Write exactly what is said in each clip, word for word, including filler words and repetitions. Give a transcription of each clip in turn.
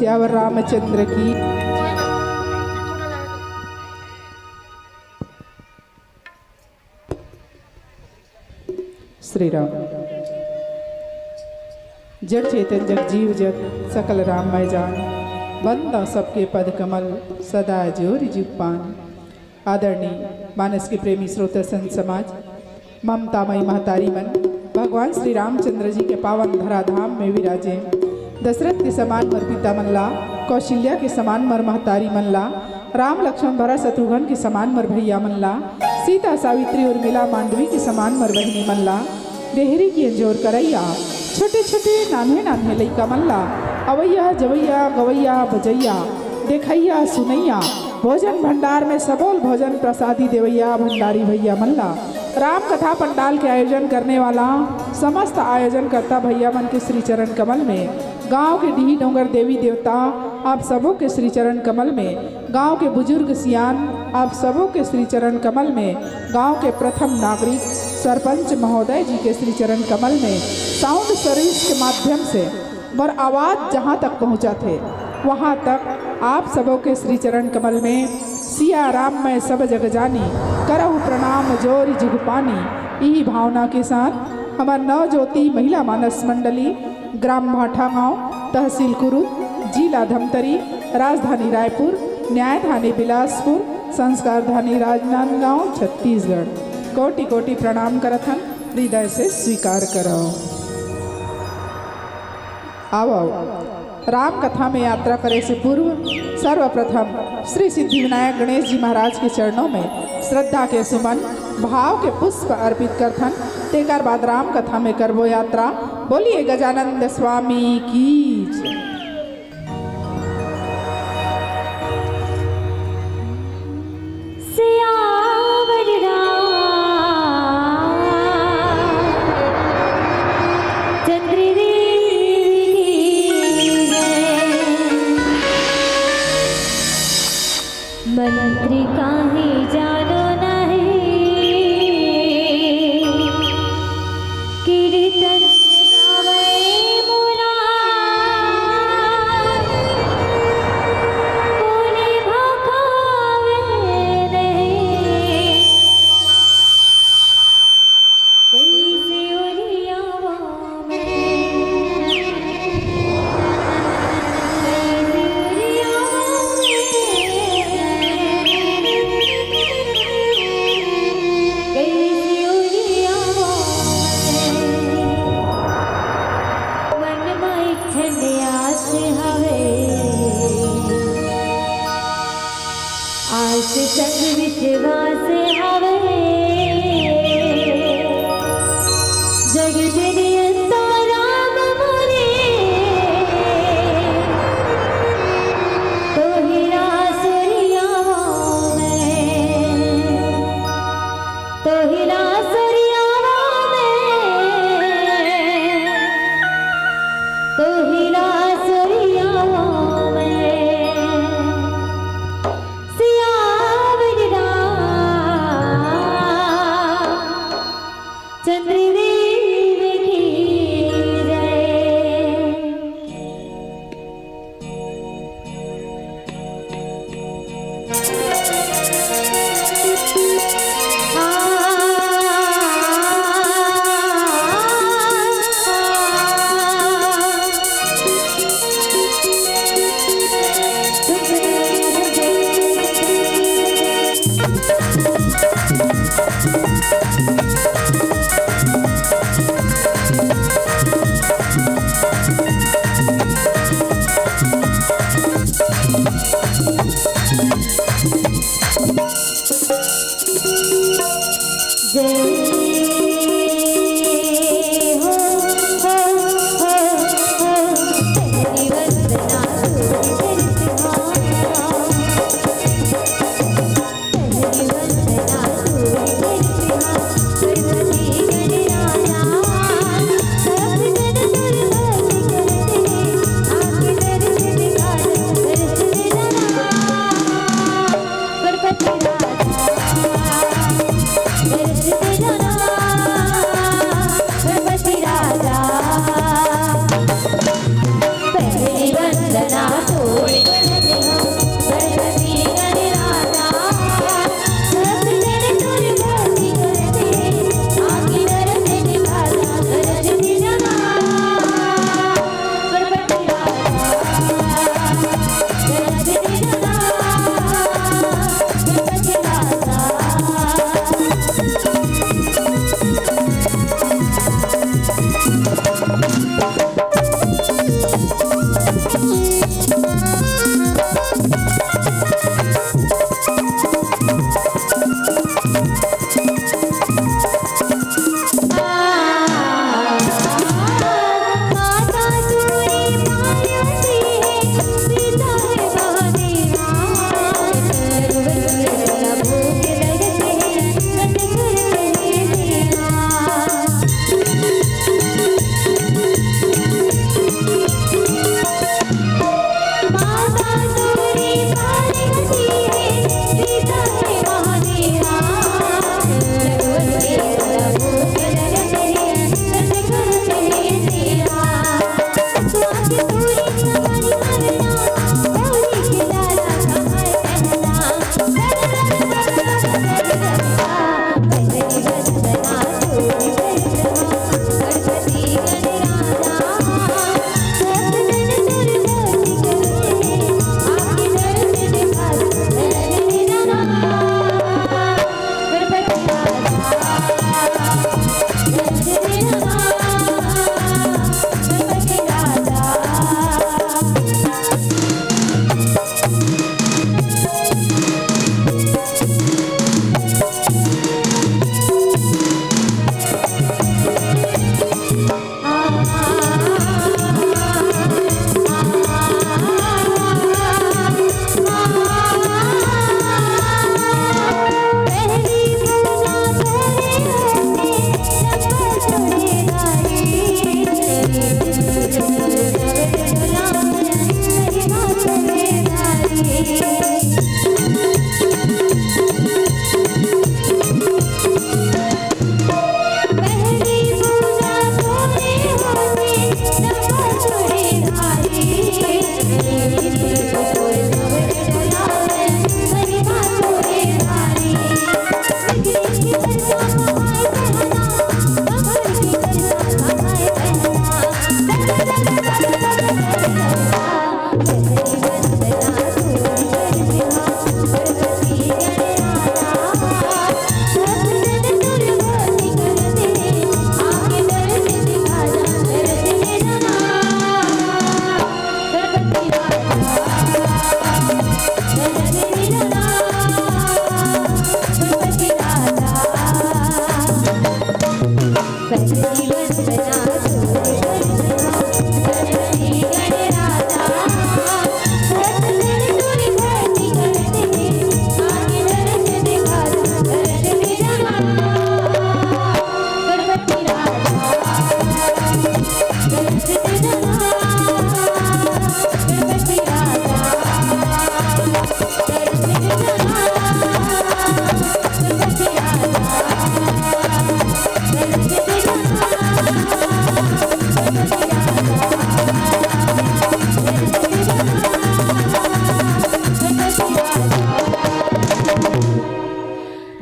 सियावर रामचंद्र की। श्री राम। जड़ चेतन जग जीव जग, सकल राममय जान। वंदा सबके पद कमल, सदा जोरि जुग पान। आदरणीय मानस के प्रेमी श्रोता संत समाज, ममतामयी महतारी मन, भगवान श्री रामचंद्र जी के पावन धराधाम में विराजे दशरथ के समान मोर पिता मन ला, कौशल्या के समान मोर महतारी मन ला, राम लक्ष्मण भरत शत्रुघ्न के समान मोर भैया मन ला, सीता सावित्री उर्मिला मांडवी के समान मोर बहिनी मन ला, देहरी के अंजोर करैया, छोटे छोटे नान्हे नान्हे लइका मन ला, अवैया जवैया गवैया बजैया, देखैया सुनैया, भोजन भंडार में सबोल भोजन प्रसादी देवैया भंडारी भैया मन ला, राम कथा पंडाल के आयोजन करने वाला समस्त आयोजनकर्ता भैया मन के श्री चरण कमल में, गांव के डीही डोंगर देवी देवता आप सबों के श्री चरण कमल में, गांव के बुजुर्ग सियान आप सबों के श्री चरण कमल में, गांव के प्रथम नागरिक सरपंच महोदय जी के श्री चरण कमल में, साउंड सर्विस के माध्यम से मोर आवाज जहां तक पहुंचत हे, वहां तक आप सबों के श्री चरण कमल में सिया राम मैं सब जग जानी, करहु प्रणाम जोरि जुग पानी। इही भावना के साथ हमर नवज्योति महिला मानस मंडली, ग्राम भाठागांव, तहसील कुरुद, जिला धमतरी, राजधानी रायपुर, न्यायधानी बिलासपुर, संस्कारधानी राजनांदगांव, छत्तीसगढ़। कोटि कोटि प्रणाम करत हन, हृदय से स्वीकार करव। आवव, राम कथा में यात्रा करे से पूर्व सर्वप्रथम श्री सिद्धि विनायक गणेश जी महाराज के चरणों में श्रद्धा के सुमन, भाव के पुष्प अर्पित करथन। तेकर बाद राम कथा में करबो यात्रा। बोलिए गजानंद स्वामी की जय। सियावर रामचंद्र देव की जय। मंत्र काहे जानो नहीं, कीर्तन गावे मोरा, बोले भकावे नहीं। कैसे ओरियावा मैं, कैसे ओरियावा मैं, कैसे ओरियावा मैं। मन में ठंड आस हवे, आस संग विश्वास हवे, जगत नियंता राम मोरे, तोहिला सुरियावा मैं, तोहिला सुरियावा मैं, तोहिला सुरियावा मैं। सियावर रामचंद्र देव की जय।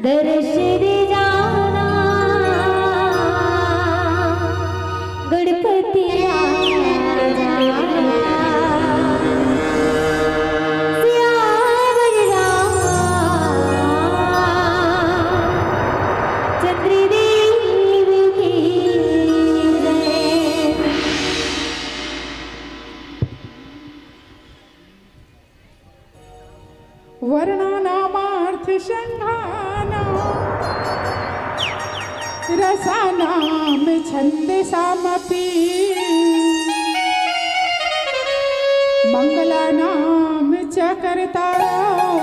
दर्श दे जाना गणपति राजा, सियावर रामचंद्र देव की जय। वर्णानामार्थसंघानां रसानां छंदसामपि। मंगलानां च कर्तारौ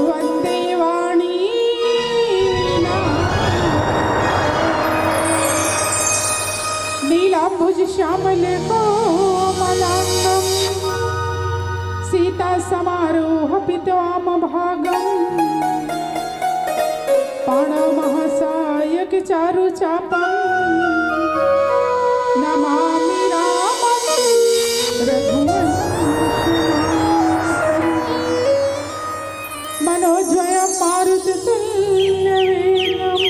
वंदे वाणीनां। नीलाम्बुजश्यामलकोमलाङ्गं सीतासमारोहपितवामभागम्। पाणौ महासायकचारुचापं नमामि रामं रघुवंशनाथम्। मनोजवं मारुततुल्यवेगं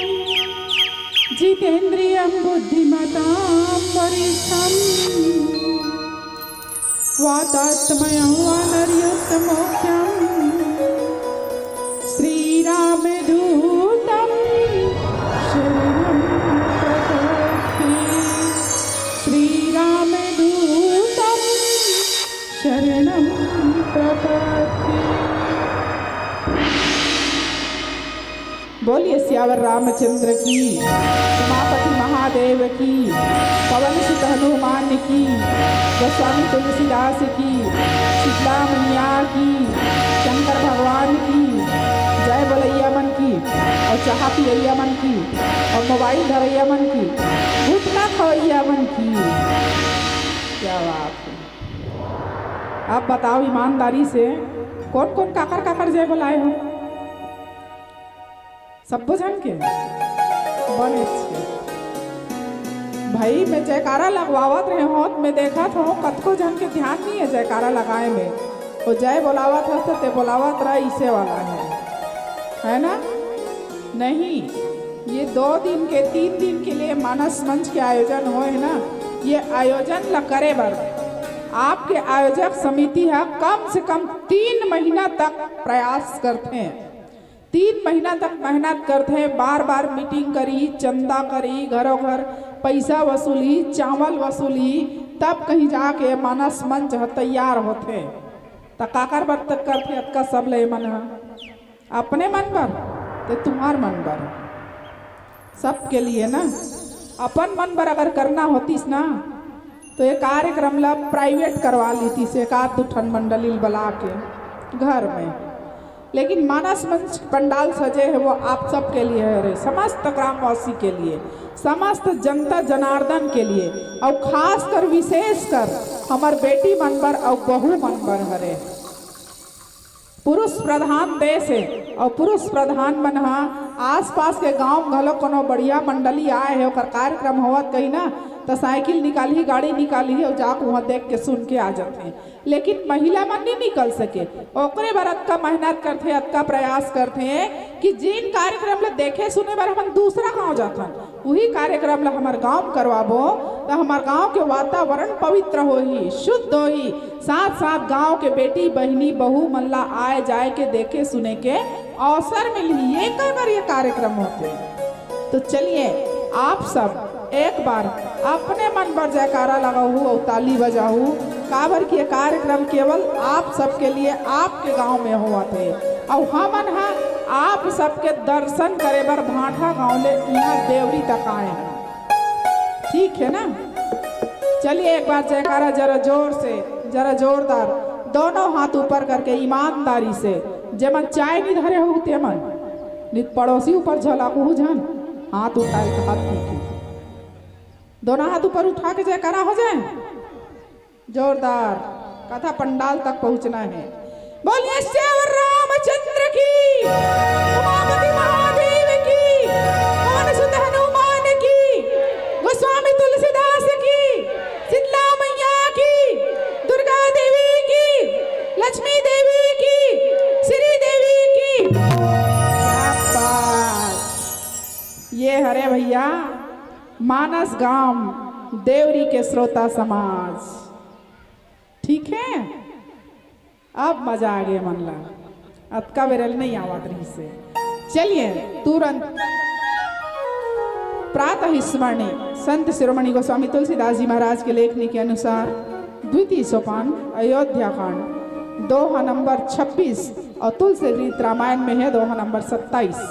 जितेन्द्रियं बुद्धिमतां वरिष्ठम्। वातात्मजं वानरयूथमुख्यं श्रीरामदूतं शरणं प्रपद्ये। श्रीरामदूतं शरणं प्रपद्ये। बोलिए सियावर रामचंद्र की, उमापति महादेव की, पवन सुत हनुमान की, गोस्वामी तुलसीदास की, शीतला मैया की, शंकर भगवान की, जय बोलैया मन की, और चाहा पियैया मन की, और मोबाइल धरैया मन की, गुटखा खवैया मन की। क्या बात है। अब बताओ ईमानदारी से, कौन कौन काकर काकर जय बोलाए हो? सब्बो झन के? बने अच्छे। भाई, मैं जयकारा लगवावत रहे हों, मैं देखत हों, कतको झन के ध्यान नहीं है जयकारा लगाए में। वो जय बोलावत हस, ते बोलावत रहा, इसे वाला है, है ना? नहीं, ये दो दिन के, तीन दिन के लिए मानस मंच के आयोजन होए है ना, ये आयोजन ल करे बर आपके आयोजक समिति ह कम से कम तीन महीना तक प्रयास करथे। तीन महीना तक मेहनत करथे, बार बार मीटिंग करही, चंदा करही, घरों घर पैसा वसूलही, चावल वसूलही, तब कहीं जाके मानस मंच ह तैयार होथे। त काकर बर तक करथे अतका सब ले मन ह? अपने मन बर, ते तुम्हार मन बर, सबके लिए ना। अपन मन बर अगर करना होतिस ना, तो ये कार्यक्रम ला प्राइवेट करवा लेतिस, एक आध दू ठन मंडली ल बला के घर में। लेकिन मानस मंच पंडाल सजे है, वो आप सबके लिए है रे, समस्त ग्रामवासी के लिए, समस्त जनता जनार्दन के लिए, और खास कर, विशेष कर हमर बेटी मन बर और बहू मन बर हरे। पुरुष प्रधान देश हे, अउ पुरुष प्रधान मन ह आसपास के गांव घलो कोनो बढ़िया मंडली आए हे, ओकर कार्यक्रम होवत कही ना, त साइकिल निकालही, गाड़ी निकालही अउ जाके उहां देख के सुन के आ जाथे। लेकिन महिला मन नी निकल सके, ओकरे बर अतका मेहनत करथे, अतका प्रयास करथे कि जिन कार्यक्रम ल देखे सुने बर हमन दूसरा गांव जाथन, उही कार्यक्रम ला हमर गांव म करवाबो, त हमर गांव के वातावरण पवित्र होही, शुद्ध होही, साथ-साथ गांव के बेटी, बहिनी, बहू मन ला आए जाए के, देखे सुने के अवसर मिलही। ये कर बर ये कार्यक्रम होथे। तो चलिए, आप सब एक बार अपने मन बर जयकारा लगाहू अउ ताली बजाहू, काबर कि ये कार्यक्रम केवल आप सबके लिए, आपके गांव में होवत हे। अउ हमन ह आप सबके दर्शन करे बर भांठा गांव ले इहां देवरी तक आए हैं, ठीक है ना? चलिए, एक बार जयकारा जरा जोर से, जरा जोरदार, दोनों हाथ ऊपर करके ईमानदारी से। जेमन चाय नहीं धरे हो तेमन, नित पड़ोसी ऊपर झलकहू झन, हाथ उठाए के हाथ ठीक है। दोनों हाथ ऊपर उठा के जयकारा हो जाए। जोरदार, कथा पंडाल तक पहुंचना है। बोलिए श्यावर रामचंद्र की, उमापति महादेव की, पवन सुत हनुमान की, गोस्वामी तुलसीदास की, शीतला मैया की, दुर्गा देवी की, लक्ष्मी देवी की, श्री देवी की। क्या बात। ये हरे भैया मानस गांव देवरी के श्रोता समाज, ठीक है? अब मजा आ गया मन ला, अतका बेरल नहीं आवत रही से। चलिए, तुरंत प्रातः स्मरणी संत शिरोमणि गोस्वामी तुलसीदास जी महाराज के लेखनी के अनुसार द्वितीय सोपान अयोध्या कांड, दोहा नंबर छब्बीस और तुलसी गीत रामायण में है दोहा नंबर सत्ताईस,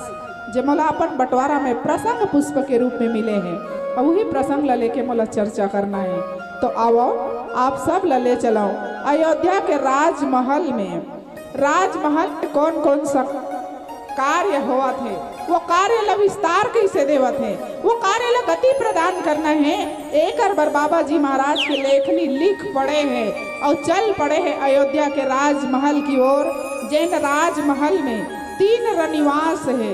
जे मोला अपन बंटवारा में प्रसंग पुष्प के रूप में मिले हैं और वही प्रसंग ला लेके मोला चर्चा करना है। तो आओ, आप सब ला ले चलाओ अयोध्या के राजमहल में। राजमहल में कौन कौन सा कार्य होवत हे, वो कार्य ला विस्तार कैसे देवत हे, वो कार्य ला गति प्रदान करना है, एकर बर बाबा जी महाराज के लेखनी लिख पड़े हैं और चल पड़े हैं अयोध्या के राजमहल की ओर, जेन राजमहल में तीन रनिवास है।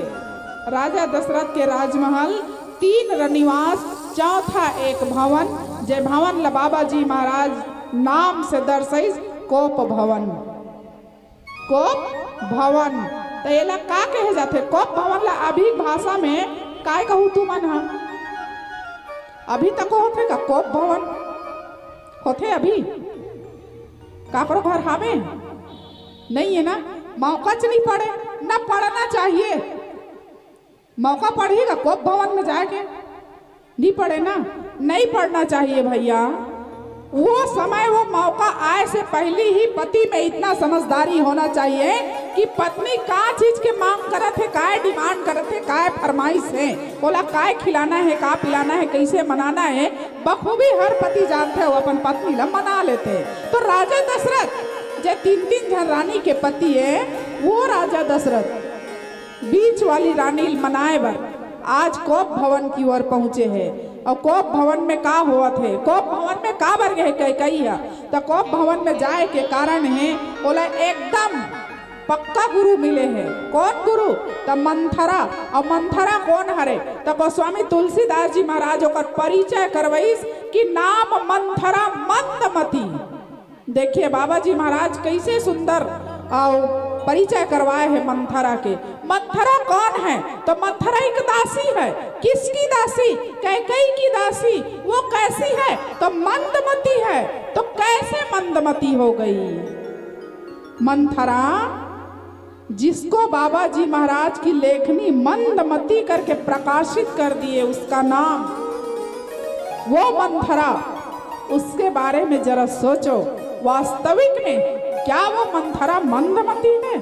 राजा दशरथ के राजमहल, तीन रनिवास, चौथा एक भवन, जे भवन ला बाबा जी महाराज नाम से दर्शाइस कोप भवन। कोप भवन। त एला का कहे जाथे? कोप भवन ला अभी भाषा में काय कहू तुमन ह? अभी तक होथे का कोप भवन? होथे अभी? काकरो घर हावे? नहीं है ना? मौका च नहीं पड़े, ना पड़ना चाहिए। मौका पड़ही का कोप भवन में जाए के? नहीं पड़े ना, नहीं पड़ना चाहिए भैया। वो समय, वो मौका आए से पहले ही पति में इतना समझदारी होना चाहिए कि पत्नी का चीज के मांग करत है, काय डिमांड करत है, काय फरमाइश है, ओला काय खिलाना है, का पिलाना है, कैसे मनाना है, बखूबी हर पति जानते हो, अपन पत्नी ला मना लेते। तो राजा दशरथ जे तीन तीन झन रानी के पति है, वो राजा दशरथ बीच वाली रानी ल मनाए बर आज कोप भवन की ओर पहुंचे हे। अउ कोप भवन में का होवत हे, कोप भवन में काबर गए कैकई ह, त कोप भवन में जाए के कारण हे, ओला एकदम पक्का गुरु मिले हे। कौन गुरु? त मंथरा। अउ मंथरा कौन हरे? त गोस्वामी तुलसीदास जी महाराज ओकर परिचय करवइस कि नाम मंथरा मंदमती। देखिए बाबा जी महाराज कैसे सुंदर अउ परिचय करवाए हैं मंथरा के। मंथरा कौन है? तो मंथरा एक दासी है। किसकी दासी? कैकई की दासी। वो कैसी है? तो मंदमती है। तो कैसे मंदमती हो गई मंथरा? जिसको बाबा जी महाराज की लेखनी मंदमती करके प्रकाशित कर दिए, उसका नाम वो मंथरा, उसके बारे में जरा सोचो, वास्तविक में क्या वो मंथरा मंदमती है?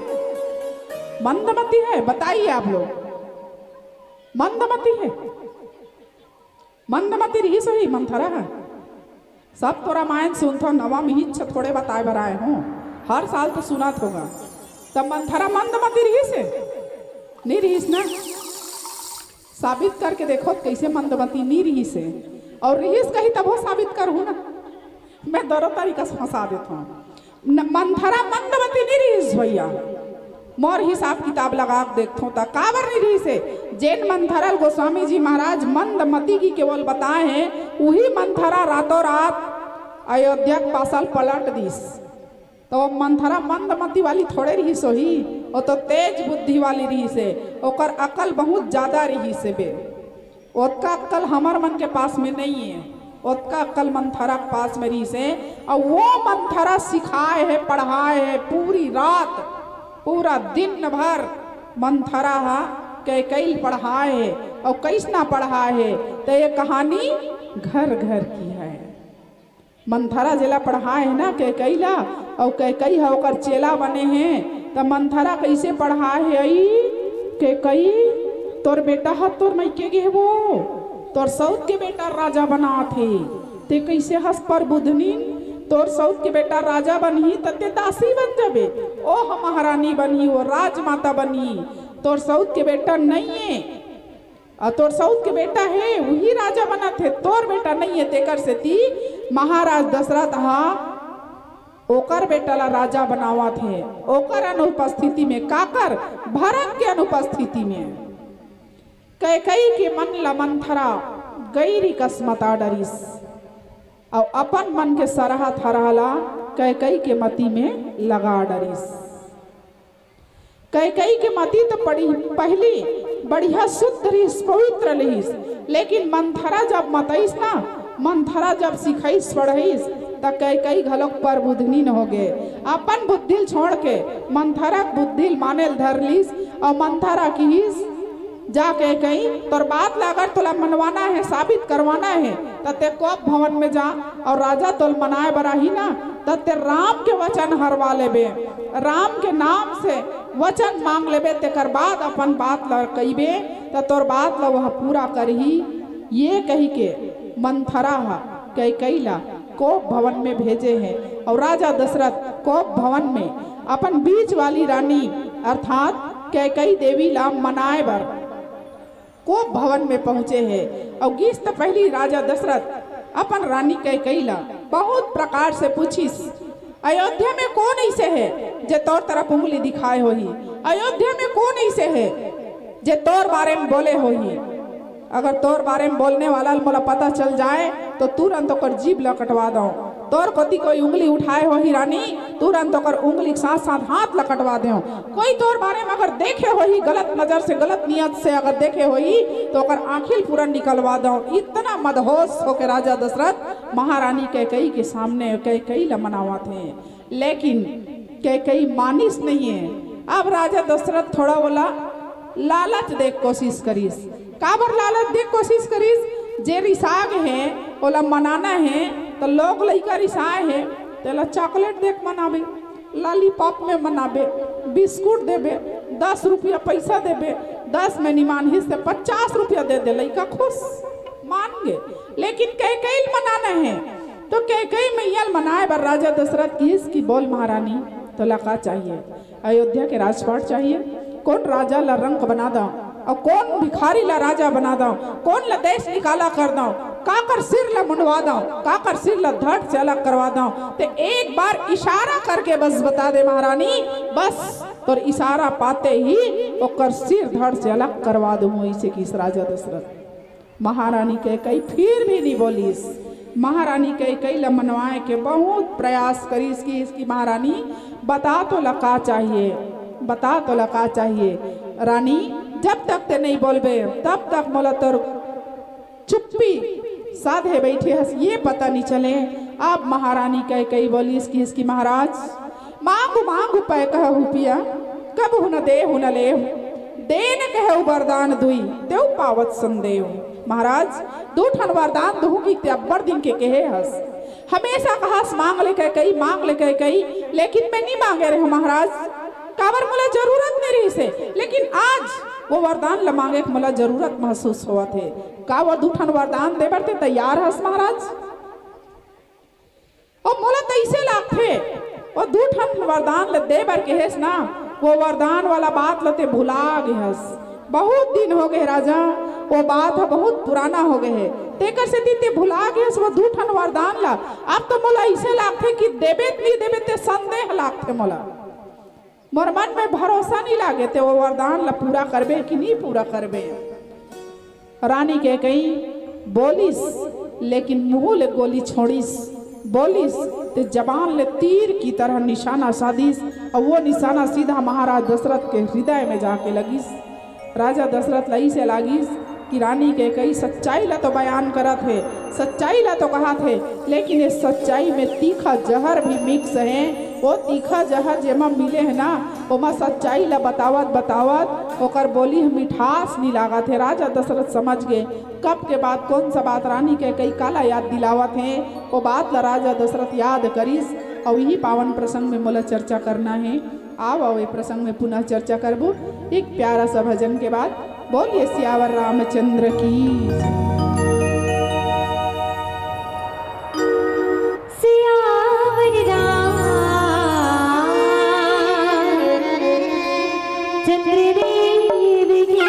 मंदमती है? बताइए आप लोग, मंदमती है? मंदमती रहिस होही मंथरा ह। सब तो रामायण सुनथो, नवा मिहिच थोड़े बताए बर आए हो, हर साल तो सुनत होगा। तब मंथरा मंदमती रहिस हे? नहीं रहिस ना? साबित करके देखो कैसे मंदमती नहीं रहिस हे, और रहिस कही तब वो साबित करहू ना। मैं दोनों तरीका से फंसा देता हूँ। न-, मंथरा मंदमती नहीं रहिस भैया। मोर हिसाब किताब लगा के देखथों त काबर नहीं रहिस हे? जेन मंथरा ल गोस्वामी जी महाराज मंदमती की केवल बताए हैं, उही मंथरा रातों रात अयोध्या के पासा ल पलट दिस। तो मंथरा मंदमती वाली थोड़े रहिस होही, वो तो तेज बुद्धि वाली रहिस हे, ओकर अकल बहुत ज्यादा रहिस हे बे। ओतका अक्कल हमर मन के पास में नहीं है, ओतका अक्कल मंथरा के पास में रहिस हे। अउ वो मंथरा सिखाए हे, पढ़ाए हे, पूरी रात, पूरा दिन भर मंथरा ह कैकई ल पढ़ाए हे। अउ कैसना पढ़ाए हे, त ये कहानी घर घर की है। मंथरा जेला पढ़ाए हे ना कैकई ला, अउ कैकई ह ओकर चेला बने हे, त मंथरा कैसे पढ़ाए हे अई? कैकई, तोर बेटा ह तोर मइके गे हे वो, तोर सउत के बेटा राजा बनात हे। ते कइसे हस परबुधनिन? तोर सउत के बेटा राजा बनही त ते दासी बन जाबे, ओह महारानी बनही, वो राजमाता बनही। तोर सउत के बेटा नइये, अउ तोर सउत के बेटा हे, उही राजा बनत हे, तोर बेटा नइये, तेकर सेती महाराज दशरथ ह ओकर बेटा ला राजा बनावत हे, ओकर अनुपस्थिति में, काकर? भरत के अनुपस्थिति में। कैकई के मन ला मंथरा गैरी कस मता डरिस, अउ अपन मन के सरहा थरहा ला कैकई के मती में लगा डरिस। कैकई के मती त पड़ी, पहली बढ़िया शुद्ध रहिस, पवित्र रहिस, लेकिन मंथरा जब मतइस ना, मंथरा जब सिखइस पढ़इस, त कैकई घलोक परबुधनिन होगे। अपन बुद्धि ल छोड़ के मंथरा के बुद्धि ल माने ल धर लिस, अउ मंथरा किहिस, "जा कैकई, तोर बात ला अगर तोला मनवाना हे, साबित करवाना हे, त ते कोप भवन में जा, अउ राजा तोल मनाए बर आही ना, त ते राम के वचन हरवा लेबे, राम के नाम से वचन मांग लेबे, तेकर बाद अपन बात ला कहिबे, त तोर बात ला वह पूरा करही।" ये कहि के मंथरा ह कैकई ला कोप भवन में भेजे हे, अउ राजा दशरथ कोप भवन में अपन बीच वाली रानी अर्थात कैकई देवी ला मनाए बर कोप भवन में पहुंचे हे। अउ गिस त पहली राजा दशरथ अपन रानी कैकई ला बहुत प्रकार से पूछिस, "अयोध्या में कोन अइसे हे जे तोर तरफ उंगली दिखाए होही? अयोध्या में कोन अइसे हे जे तोर बारे में बोले होही? अगर तोर बारे में बोलने वाला ल मोला पता चल जाए, तो तुरंत ओकर जीभ ल कटवा दंव। तोर कोति कोई उंगली उठाए होही रानी, तुरंत ओकर उंगली के साथ साथ हाथ ल कटवा देंव। कोई तोर बारे में अगर देखे होही, गलत नजर से, गलत नियत से अगर देखे होही, तो ओकर आंखी ल पूरा निकलवा दंव।" इतना मदहोश होके राजा दशरथ महारानी कैकई के सामने कैकई ल मनावत हे। लेकिन कैकई मानिस नइये। अब राजा दशरथ थोड़ा ओला लालच दे के कोशिश करिस। काबर लालच दे के कोशिश करिस? जे रिसा गे हे, ओला मनाना हे, त लोग लइका रिसाए हे, तेला चॉकलेट दे के मनाबे, लॉलीपॉप में मनाबे, बिस्कुट देबे, दस रुपया पइसा देबे, दस में नी मानही त पचास रुपया दे दे, लइका खुश, मान गे। लेकिन कैकई ल मनाना हे, तो कैकई मइया ल मनाए बर राजा दशरथ किहिस कि बोल महारानी, तोला का चाहिए? अयोध्या के राजपाट चाहिए? कोन राजा ला रंक बना दंव, अउ कोन भिखारी ला राजा बना दंव, कोन ला देश निकाला कर दंव, काकर सिर ला मुंडवा दंव, काकर सिर ला धड़ से अलग करवा दंव? ते एक बार इशारा करके बस बता दे महारानी, बस तोर इशारा पाते ही ओकर सिर धड़ से अलग करवा दूंहूं, अइसे किहिस राजा दशरथ। महारानी कैकई फिर भी नी बोलिस। महारानी कैकई ल मनवाए के बहुत प्रयास करिस कि इसकी महारानी, बता तोला का चाहिए, बता तोला का चाहिए। रानी, जब तक ते नहीं बोलबे, तब तक मोला तोर चुप्पी साधे बैठे हस, ये पता नहीं चले। अब महारानी कैकई बोलिस कि इसकी महाराज, मांगु मांगु पै कहु पिया, कबहु न देहु न लेहु। देन कहु वरदान दुई, तेउ पावत संदेहु। महाराज, दू ठन वरदान दुहूं कि ते अब्बड़ दिन के कहे हस। हमेशा कहस, "मांग ले कैकई, मांग ले कैकई," लेकिन मैं नी मांगे रहेंव महाराज, काबर मोला जरूरत नी रहिस हे। लेकिन आज वो वरदान ल मांगे के मोला जरूरत महसूस होवत हे। का वो दू ठन वरदान दे बर ते तैयार हस महाराज? अउ मोला त अइसे लागथे, वो दू ठन वरदान ल दे बर केहेस ना, वो वरदान वाला बात ल ते भुला गे हस। बहुत दिन हो गे हे राजा, वो बात ह बहुत पुराना हो गे हे, तेकर सेती ते भुला गे हस वो दू ठन वरदान ल। अब तो मोला अइसे लागथे कि देबे त नी देबे, ते संदेह लागथे मोला। मोर मन में भरोसा नी लागे, ते वो वरदान ल पूरा करबे कि नी पूरा करबे। रानी कैकई बोलिस, लेकिन मुंह ले गोली छोड़िस। बोलिस, ते जबान ले तीर की तरह निशाना साधिस, अउ वो निशाना सीधा महाराज दशरथ के हृदय में जाके लगिस। राजा दशरथ ल अइसे लागिस कि रानी कैकई सच्चाई ला तो बयान करत हे, सच्चाई ला तो कहत हे, लेकिन ये सच्चाई में तीखा जहर भी मिक्स हे। वो तीखा जहर जेमा मिले हे ना, ओमा सच्चाई ला बतावत बतावत ओकर बोली ह मिठास नी लागत हे। राजा दशरथ समझ गे, कब के बात, कौन सा बात रानी कैकई काला याद दिलावत हे, वो बात ला राजा दशरथ याद करिस। अउ इही पावन प्रसंग में मोला चर्चा करना हे। आओ, आओ, ये प्रसंग में पुनः चर्चा करबो एक प्यारा सा भजन के बाद। बोलिए सियावर रामचंद्र की। सियावर रामचंद्र देव की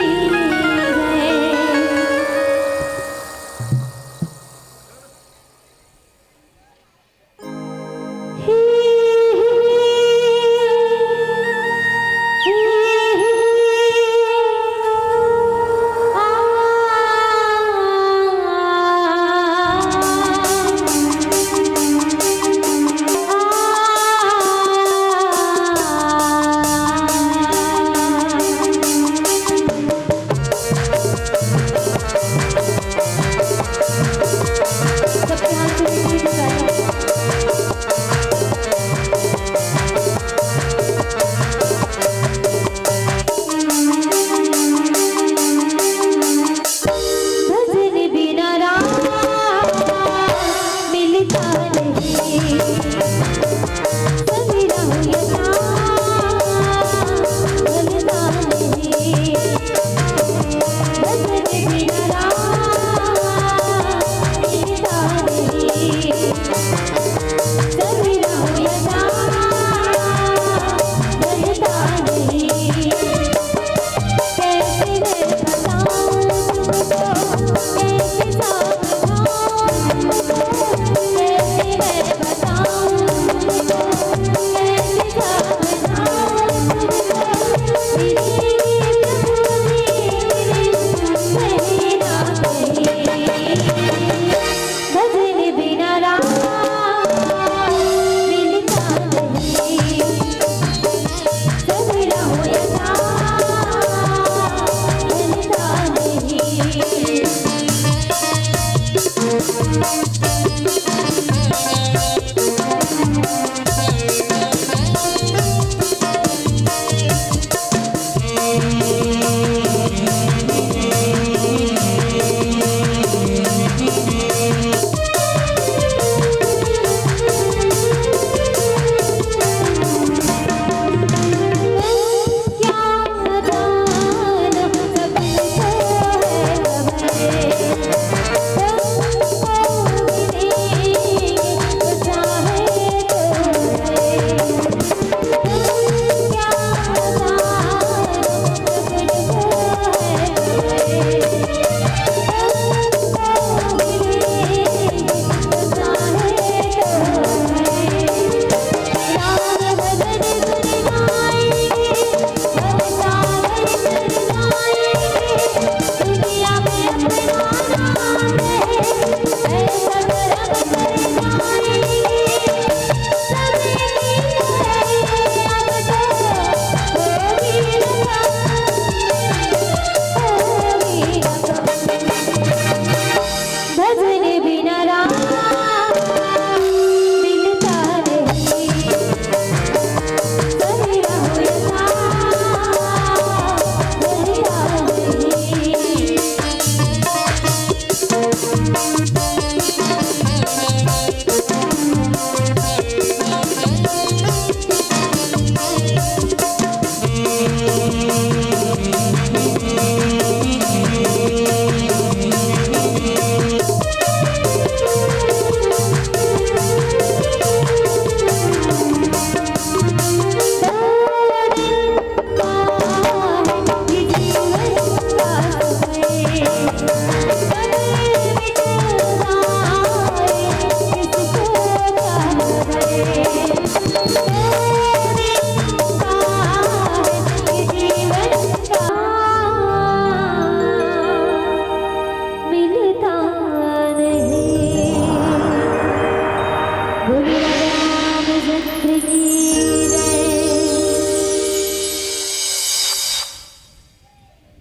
जय।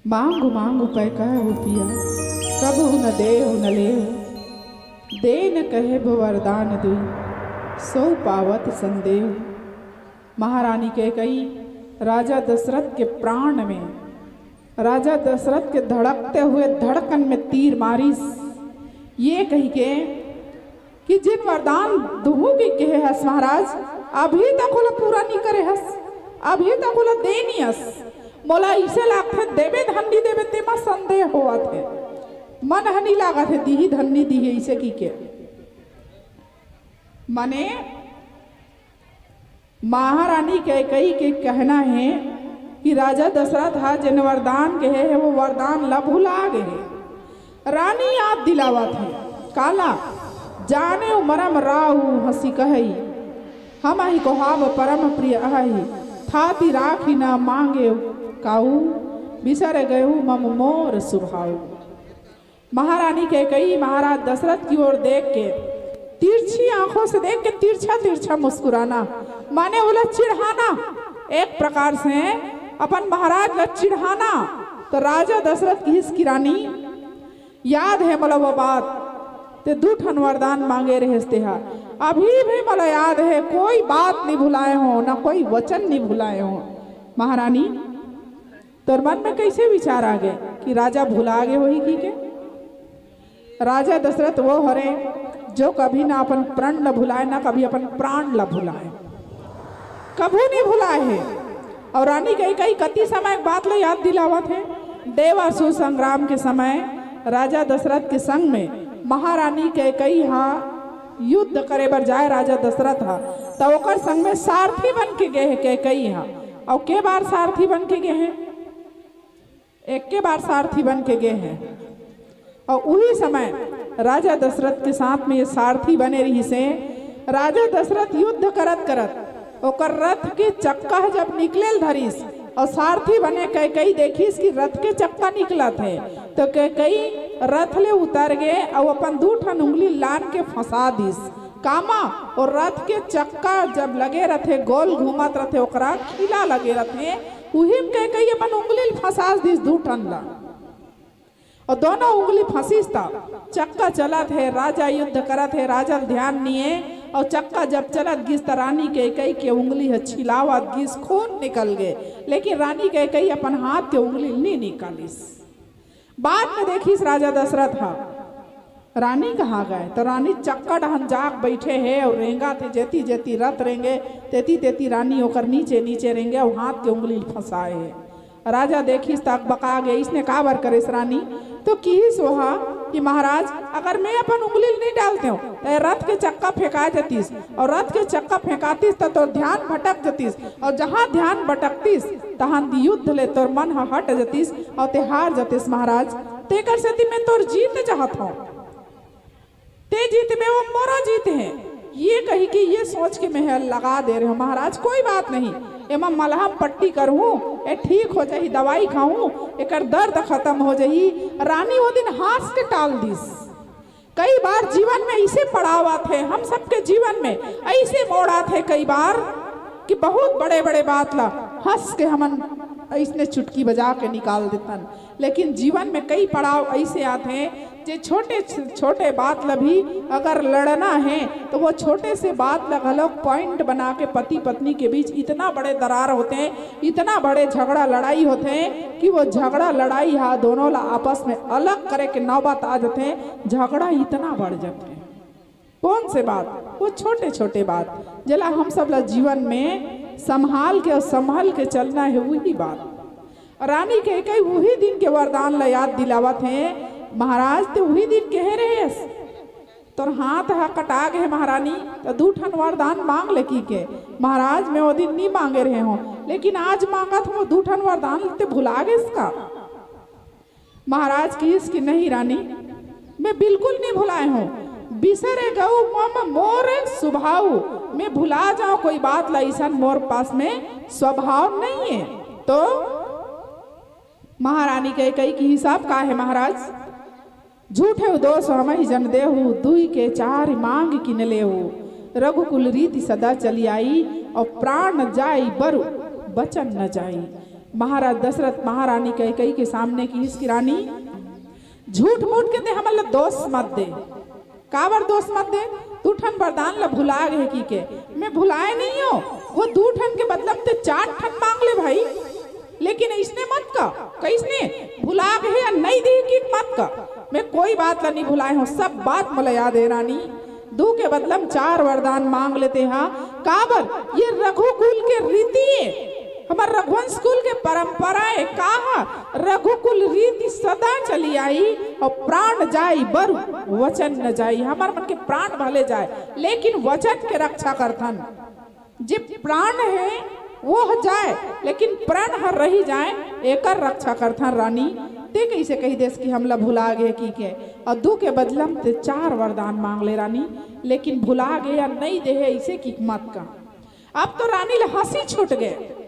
मांगु मांगु पै कहु पिया, कबहु न देहु न लेहु। देन कहेब वरदान दुई, सो पावत संदेहु। महारानी कैकई राजा दशरथ के प्राण में, राजा दशरथ के धड़कते हुए धड़कन में तीर मारिस, ये कहिके कि जेन वरदान दुहूं के कहे हस महाराज, अभी तक ओला पूरा नइ करे हस। अभी तक ओला दे नी अस। मोला अइसे लागथे, देबे धन नी देबे, तेमा संदेह होवत हे। मन ह नी लागत हे, दिही धन नी दिही, अइसे कहिके। माने, महारानी कैकई के कहना हे कि राजा दशरथ ह जेन वरदान कहे हे, वो वरदान ला भुला गे हे। रानी याद दिलावत हे, काला, जानेव मरम राउ हँसि कहई, हमहि कोहाव परम प्रिय अहइ, थाती राखी न माँगेव काऊ, बिसर गयो मम मोर सुभाऊ। महारानी कैकई महाराज दशरथ की ओर देख के तिरछी आंखों से देख के तिरछा तिरछा मुस्कुराना, माने ओला चिढ़ाना, एक प्रकार से अपन महाराज ला चिढ़ाना। तो राजा दशरथ किहिस कि रानी, याद हे मोला वो बात, ते दू ठन वरदान मांगे रहेस तेहा, अभी भी मोला याद हे, कोई बात नी भुलाए हों, ना कोई वचन नी भुलाए हों। महारानी, तोर मन में कइसे विचार आ गे कि राजा भुला गे होही कहिके? राजा दशरथ वो हरे जो कभी ना अपन प्रण ल भुलाए, ना कभी अपन प्राण ल भुलाए, कभू नी भुलाए हे। अउ रानी कैकई कति समय के बात ल याद दिलावत हे। देवासुर संग्राम के समय राजा दशरथ के संग में महारानी कैकई ह युद्ध करे बर जाए राजा दशरथ ह, त ओकर संग में सारथी बन के गे हे कैकई ह। अउ के बार सारथी बन के गे हे? एके बार सारथी बन के गे हे। अउ उही समय राजा दशरथ के साथ में ये सारथी बने रहिस हे। राजा दशरथ युद्ध करत करत ओकर रथ के चक्का ह जब निकले ल धरिस अउ सारथी बने कैकई देखिस कि रथ के चक्का निकलत हे, तो कैकई रथ ले उतर गे अउ अपन दू ठन उंगली लान के फंसा दिस। कामा? अउ रथ के चक्का जब लगे रथे, गोल घूमत रथे, ओकरा खीला लगे रथे, उही म कैकई अपन उंगली ल फंसास दिस दू ठन ला। अउ दोनों उंगली फंसिस त चक्का चलत हे, राजा युद्ध करत हे, राजा ल ध्यान निये। अउ चक्का जब चलत गिस त रानी कैकई के उंगली ह छिलावत गिस, खून निकल गे, लेकिन रानी कैकई अपन हाथ के उंगली ल नी निकालिस। बाद में देखिस राजा दशरथ ह रानी कहाँ गए, तो रानी चक्का डहन जाक बइठे हे अउ रेंगत हे, जेती जेती रथ रेंगे, तेती तेती रानी ओकर नीचे नीचे रेंगे अउ हाथ के उंगली ल फंसाए हे। राजा देखिस त अकबका गे, इसने काबर करेस रानी? तो किहिस ओहा कि महाराज, अगर मैं अपन उंगली ल नी डालतेंव, त ए रथ के चक्का फेंका जतिस, अउ रथ के चक्का फेंकातिस त तोर ध्यान भटक जतिस, अउ जहाँ ध्यान भटकतिस, तहाँ युद्ध ले तोर मन ह हट जतिस, अउ ते हार जतिस महाराज। तेकर सेती मैं तोर जीत चाहत हौं। ते जीतबे, वो मोरो जीत हे। ये कहिके ये सोच के मैं ह लगा दे रहेंव महाराज, कोई बात नहीं, एमा मलहम पट्टी करहूँ, ए ठीक हो जाही, दवाई खाहूँ, एकर दर्द खतम हो जाही। रानी वो दिन हाँस के टाल दिस। कई बार जीवन में अइसे पड़ाव आथे, हम सबके जीवन में अइसे मोड़ आथे कई बार कि बहुत बड़े-बड़े बात ला हँस के हमन अइसने चुटकी बजा के निकाल देथन। लेकिन जीवन में कई पड़ाव अइसे आथे जे छोटे, छोटे बात ला भी अगर लड़ना हे तो वो छोटे से बात ला घलो point बना के पति पत्नी के बीच इतना बड़े दरार होथे, इतना बड़े झगड़ा लड़ाई होथे कि वो झगड़ा लड़ाई हा दोनों ला आपस में अलग करे के नौबत आ जथे। झगड़ा इतना बढ़ जथे। कौन से बात? वो छोटे छोटे बात जेला हम सब ला जीवन में संभाल के अउ संभल के चलना हे, वही बात। रानी कैकई उही दिन के वरदान ला याद दिलावत हे, महाराज ते उही दिन कहे रहेस, तोर हाथ ह कटा गे हे महारानी, त दू ठन वरदान मांग ले कहिके। महाराज, मैं ओ दिन नी मांगे रहे हों, लेकिन आज मांगत हों, दू ठन वरदान ते भुला गेस का? महाराज किहिस कि नहीं रानी, मैं बिल्कुल नी भुलाए हों। बिसरे गऊ मम मोर सुभाऊ, मैं भुला जांव कोई बात ला, अइसन मोर पास में स्वभाव नहीं हे। तो महारानी कैकई किहिस, अब का हे महाराज? झूठे दोष हमहि जन देहु, दुइ के चारि मांग किन लेहु। रघुकुल रीति सदा चली आई, अउ प्राण जाई बरु बचन न जाई। महाराज दशरथ महारानी कैकई के सामने किहिस कि रानी, झूठ मूठ के ते हमन ला दोष मत दे। काबर दोष मत दे? दू ठन वरदान ला भुला गे हे कहिके। मैं भुलाए नहीं हों, वो दू ठन के बदला म ते चार ठन मांग ले भाई। लेकिन अइसने मत कह, कइसने भुला गे हे या नहीं दिही कहिके मत कह। मैं कोई बात ला नहीं भुलाए हों, सब बात मोला याद हे रानी। दू के बदला म चार वरदान मांग ले ते हा। काबर? ये रघुकुल के रीति हे। हमर रघुवंश कुल के परंपरा ए का ह? रघुकुल रीति सदा चली आई, अउ प्राण जाई बरु वचन न जाई। हमर मन के प्राण भले जाए, लेकिन वचन के रक्षा करथन। जे प्राण हे वो ह जाए, लेकिन प्रण ह रही जाए, एकर रक्षा करथन रानी। ते कइसे कहि देस कि हमला भुला गे कि के? अउ दू के बदला म ते चार वरदान मांग ले रानी, लेकिन भुला गे या नइ देहे अइसे कि मत का। अब तो रानी ल हंसी छूट गे।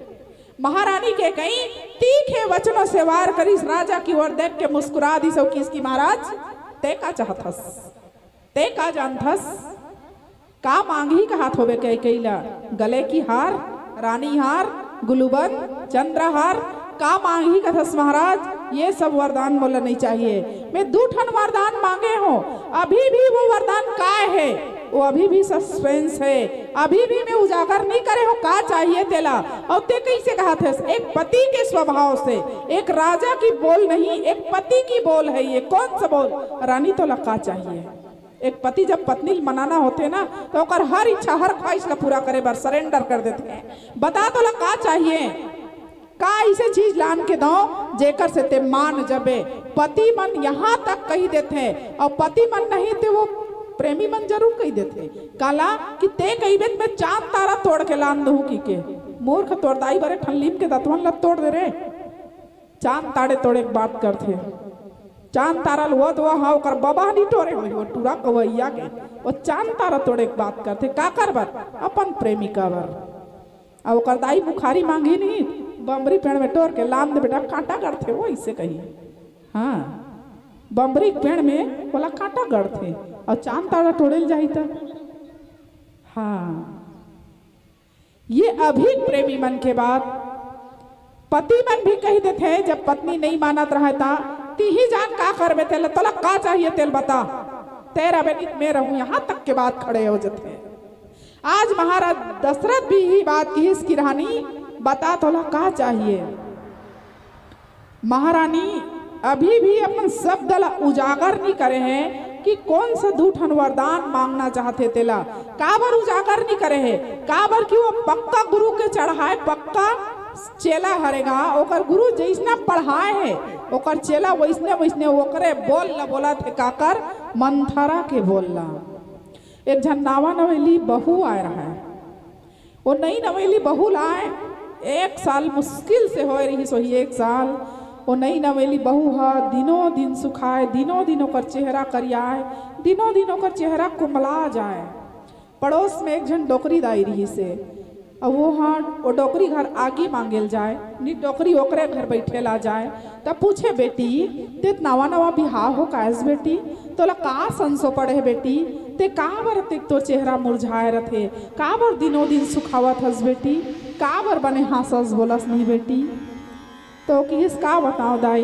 महारानी के कई तीखे वचनों से वार करिस, राजा की ओर देख के मुस्कुरा दिस अउ किहिस कि महाराज, ते का चाहत हस? ते का जानथस? का मांगही कहात होबे कैकेयी ला? गले की हार, रानी हार, गुलूबंद, चंद्रहार, का मांगही कथस महाराज? ये सब वरदान मोला नहीं चाहिए। मैं दू ठन वरदान मांगे हों, अभी भी वो वरदान काय हे? वो अभी भी सस्पेंस हे, अभी भी मैं उजागर नहीं करे हों का चाहिए तेला। अउ ते कइसे कहाथस? एक पति के स्वभाव से, एक राजा की बोल नहीं, एक पति की बोल हे ये। कौन सा बोल? रानी तोला का चाहिए? एक पति जब पत्नी ल मनाना होथे ना, त ओकर हर इच्छा, हर ख्वाहिश ला पूरा करे बर सरेंडर कर देथे। बता तोला का चाहिए, का अइसे चीज लान के दंव जेकर से ते मान जबे। पति मन यहाँ तक कहि देथे, अउ पति मन नहीं ते वो प्रेमी मन जरूर कहि देथे। काला कि ते कहिबे त मैं चांद तारा तोड़ के लान दूं कि के। मूर्ख, तोर दाई बरे ठन लीम के दतवन ला तोड़ दे रे। चांद तारे तोड़े के बात करथे। चांद तारा ल वो तो, हाँ, ओकर बबा नहीं टोरे होही, वो टूरा कवैया के, वो चांद तारा तोड़े के बात करथे। काकर बर? अपन प्रेमिका बर। अउ ओकर दाई मुखारी मांगही नहीं, बमरी पेड़ में टोर के लान दे बेटा, कांटा गड़थे वो, अइसे कही। हाँ, बमरी पेड़ में ओला कांटा गड़थे, अउ चांद तारा टोड़े ल जाही त। हाँ, ये अभी प्रेमी मन के बात। पति मन भी कहि देथे, जब पत्नी नहीं मानत रहय ता, तिही जान का करबे तेला, तोला का चाहिए तेल बता, ते रबे नित मैं रहूं, यहाँ तक के बात खड़े हो जथे। आज महाराज दशरथ भी इही बात किहिस कि रानी, बता तोला का चाहिए। महारानी अभी भी अपन शब्द ला उजागर नहीं करे हे कि कौन सा दू ठन वरदान मांगना चाहथे तेला। काबर उजागर नहीं करे हे? काबर कि वो पक्का गुरु के चढ़ाए, पक्का चेला हरे गा। ओकर गुरु जइसना पढ़ाए हे, ओकर चेला वइसने वइसने ओकरे बोल ला बोलत हे। काकर? मंथरा के बोल ला। एक झन नावा नवेली बहू आए रहय। वो नई नवेली बहू ला एक साल मुश्किल से होए रहिस होही, एक साल। वो नई नवेली बहू ह दिनों दिन सुखाए, दिनों दिन ओकर चेहरा करियाए, दिनों दिन ओकर चेहरा कुमला जाए। पड़ोस में एक झन डोकरी दाई रहिस हे, अउ वो ह, वो डोकरी घर आगी मांगे ल जाए, नी डोकरी ओकरे घर बइठे ला जाए। त पूछे, "बेटी, ते त नवा नवा बिहाव हो कायस बेटी, तोला का संसो पड़े हे बेटी? ते काबर अतेक तोर चेहरा मुरझाए रथे? काबर दिनों दिन सुखावत हस बेटी? काबर बने हाँसस बोलस नहीं बेटी?" तो किहिस, "का बताओ दाई,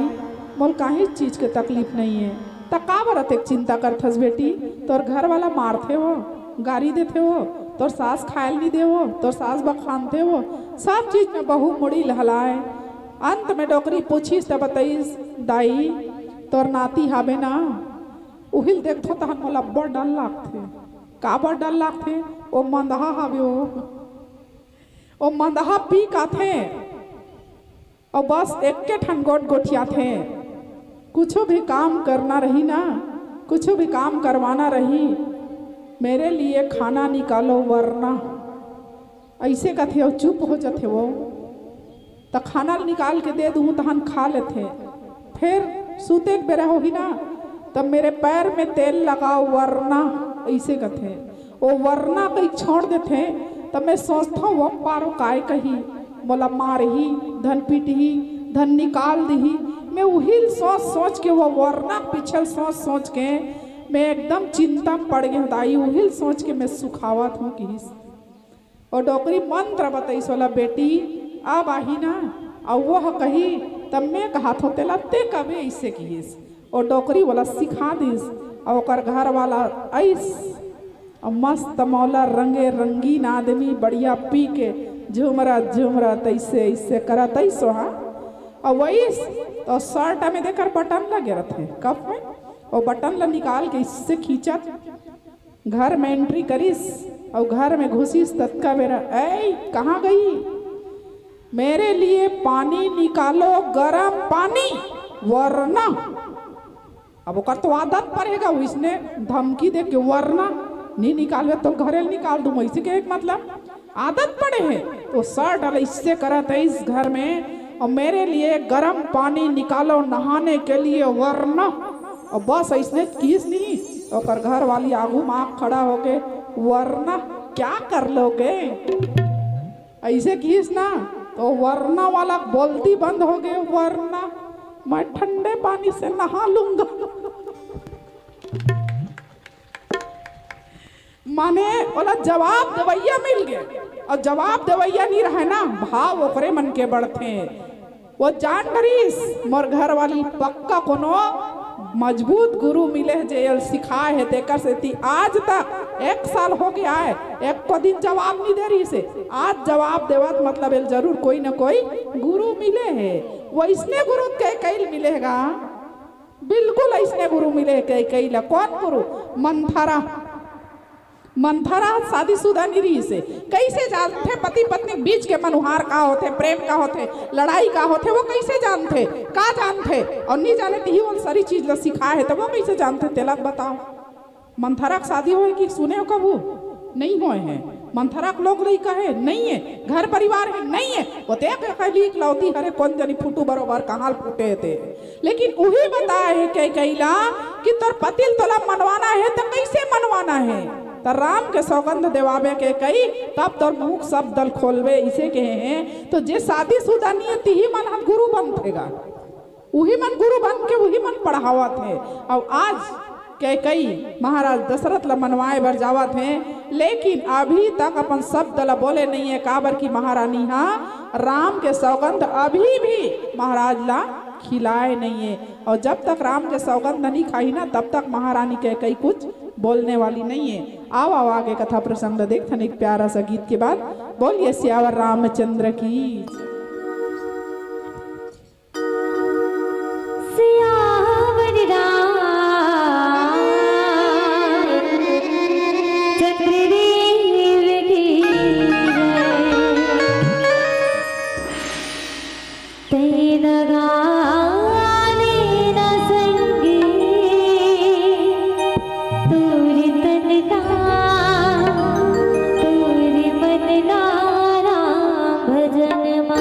मोल काहीच चीज के तकलीफ नहीं है।" "त काबर अतेक चिंता करथस बेटी? तोर घर वाला मारथे वो, गारी देथे वो, तोर सास खायल नहीं दे वो, तोर सास बखानथे वो, सब चीज में बहू मुड़ी लहलाए।" अंत में डोकरी पूछिस त बतइस, "दाई, तोर नाती हाबे ना, उहिल देखथो तहन मोला अब्बड़ डर लागथे।" "काबर डर लागथे?" "ओ मंदहा हाबे ओ, ओ मंदहा पी काथे, अउ बस एक्के ठन गोठ गोठियाथे। कुछु भी काम करना रही ना, कुछु भी काम करवाना रही, मेरे लिए खाना निकालो वरना।" अइसे कथे अउ चुप हो जथे वो। त खाना ल निकाल के दे दूँ, तहन खा लेथे। फेर सूते के बेरा होही ना, त "मेरे पैर में तेल लगाओ वरना," अइसे कथे। ओ वरना कहि छोड़ देथे, त मैं सोचथंव, "वो पारो काय कही, मोला मारही, धन पीटही, धन निकाल दिही।" मैं उहिल सोच सोच के, वो वरना पीछे ल सोच सोच के मैं एकदम चिंता म पड़ गे हंव दाई। उहिल सोच के मैं सुखावत हंव किहिस। ओ डोकरी मंत्र बतइस ओला, "बेटी, अब आही ना, अउ वो ह कही, तब मैं कहाथंव तेला, ते कबे," अइसे किहिस। ओ डोकरी ओला सिखा दिस, अउ ओकर घर वाला अइस, अउ मस्त मौला रंगे रंगीन आदमी बढ़िया पी के झुमरा झुमरा तइसे अइसे करत अइस ओहा। अउ वइस तो शर्ट में देकर बटन लगे रथे, कप में, ओ बटन ला निकाल के अइसे खींचत घर में एंट्री करिस अउ घर में घुसिस, ततका बेरा, "ऐ, कहाँ गई?" मेरे लिए पानी निकालो, गरम पानी, वरना। अब ओकर तो आदत पड़ेगा, वइसने धमकी दे के, वरना नहीं निकालबे तो घरे ले निकाल दूं, वइसे के एक मतलब आदत पड़े हे। तो शर्ट अइसे करत हे इस घर में, और मेरे लिए गरम पानी निकालो नहाने के लिए, वरना। और बस अइसने किहिस नहीं, ओकर घर वाली आगू में आँख खड़ा होके, वरना क्या कर लोगे? अइसे किहिस ना, तो वरना वाला बोलती बंद हो गे, वरना मैं ठंडे पानी से नहा लूंगा। माने ओला जवाब देवइया मिल गे, और जवाब देवइया नहीं रहे ना, भाव ओकरे मन के बढ़थे। वो जान डरिस, मोर घर वाली पक्का कोनो मजबूत गुरु मिले हे, जे एल सिखाए हे, तेकर सेती आज तक एक साल हो गया है, एको दिन जवाब नहीं दे रहिस हे। आज जवाब देवत मतलब एल जरूर कोई न कोई गुरु मिले हे। वइसने गुरु कैकई ल मिले हे गा, बिल्कुल अइसने गुरु मिले हे कैकई ल। कौन गुरु? मंथरा। मंथरा शादीशुदा नहीं रहिस हे। कइसे जानथे पति पत्नी के बीच के मनुहार का होथे, प्रेम का होथे, लड़ाई का होथे, वो कइसे जानथे, का जानथे? और नहीं जाने तिही ओला सारी चीज ला सिखाए हे, त वो कइसे जानथे, तेला बताओ। मंथरा के शादी होए कि सुने हो कभू? नहीं होए हे। मंथरा के लोग लइका हे? नहीं हे। घर परिवार हे? नहीं हे। वो तो एक एकली इकलौती हरे, कोन जनी फुटू बरोबर कहाँ ल फूटे हे ते। लेकिन उही बताए हे कैकई ला कि तोर पति ल तोला मनवाना हे, त कइसे मनवाना हे? त राम के सौगंध देवाबे कैकई, तब तोर मुख शब्द ल खोलबे, इसे कहे हे। तो जे शादीशुदा नहीं हे, तिही मन ह गुरु बनथे गा, उही मन गुरु बन के उही मन पढ़ावत हे। अउ आज कैकई महाराज दशरथ ल मनवाए बर जावत हे, लेकिन अभी तक अपन शब्द ल बोले नहीं हे, काबर कि महारानी हा राम के सौगंध अभी भी महाराज ला खिलाए नहीं हे। और जब तक राम के सौगंध नहीं खाही ना, तब तक महारानी कैकई कुछ बोलने वाली नहीं हे। आओ, आओ, आगे कथा प्रसंग ल देखथन एक प्यारा सा गीत के बाद। बोलिए सियावर रामचंद्र की। सियावर राम चंद्र देव की जय। तें लगाने न संगी तोर तन ना, तोर मन ना राम भजन मा।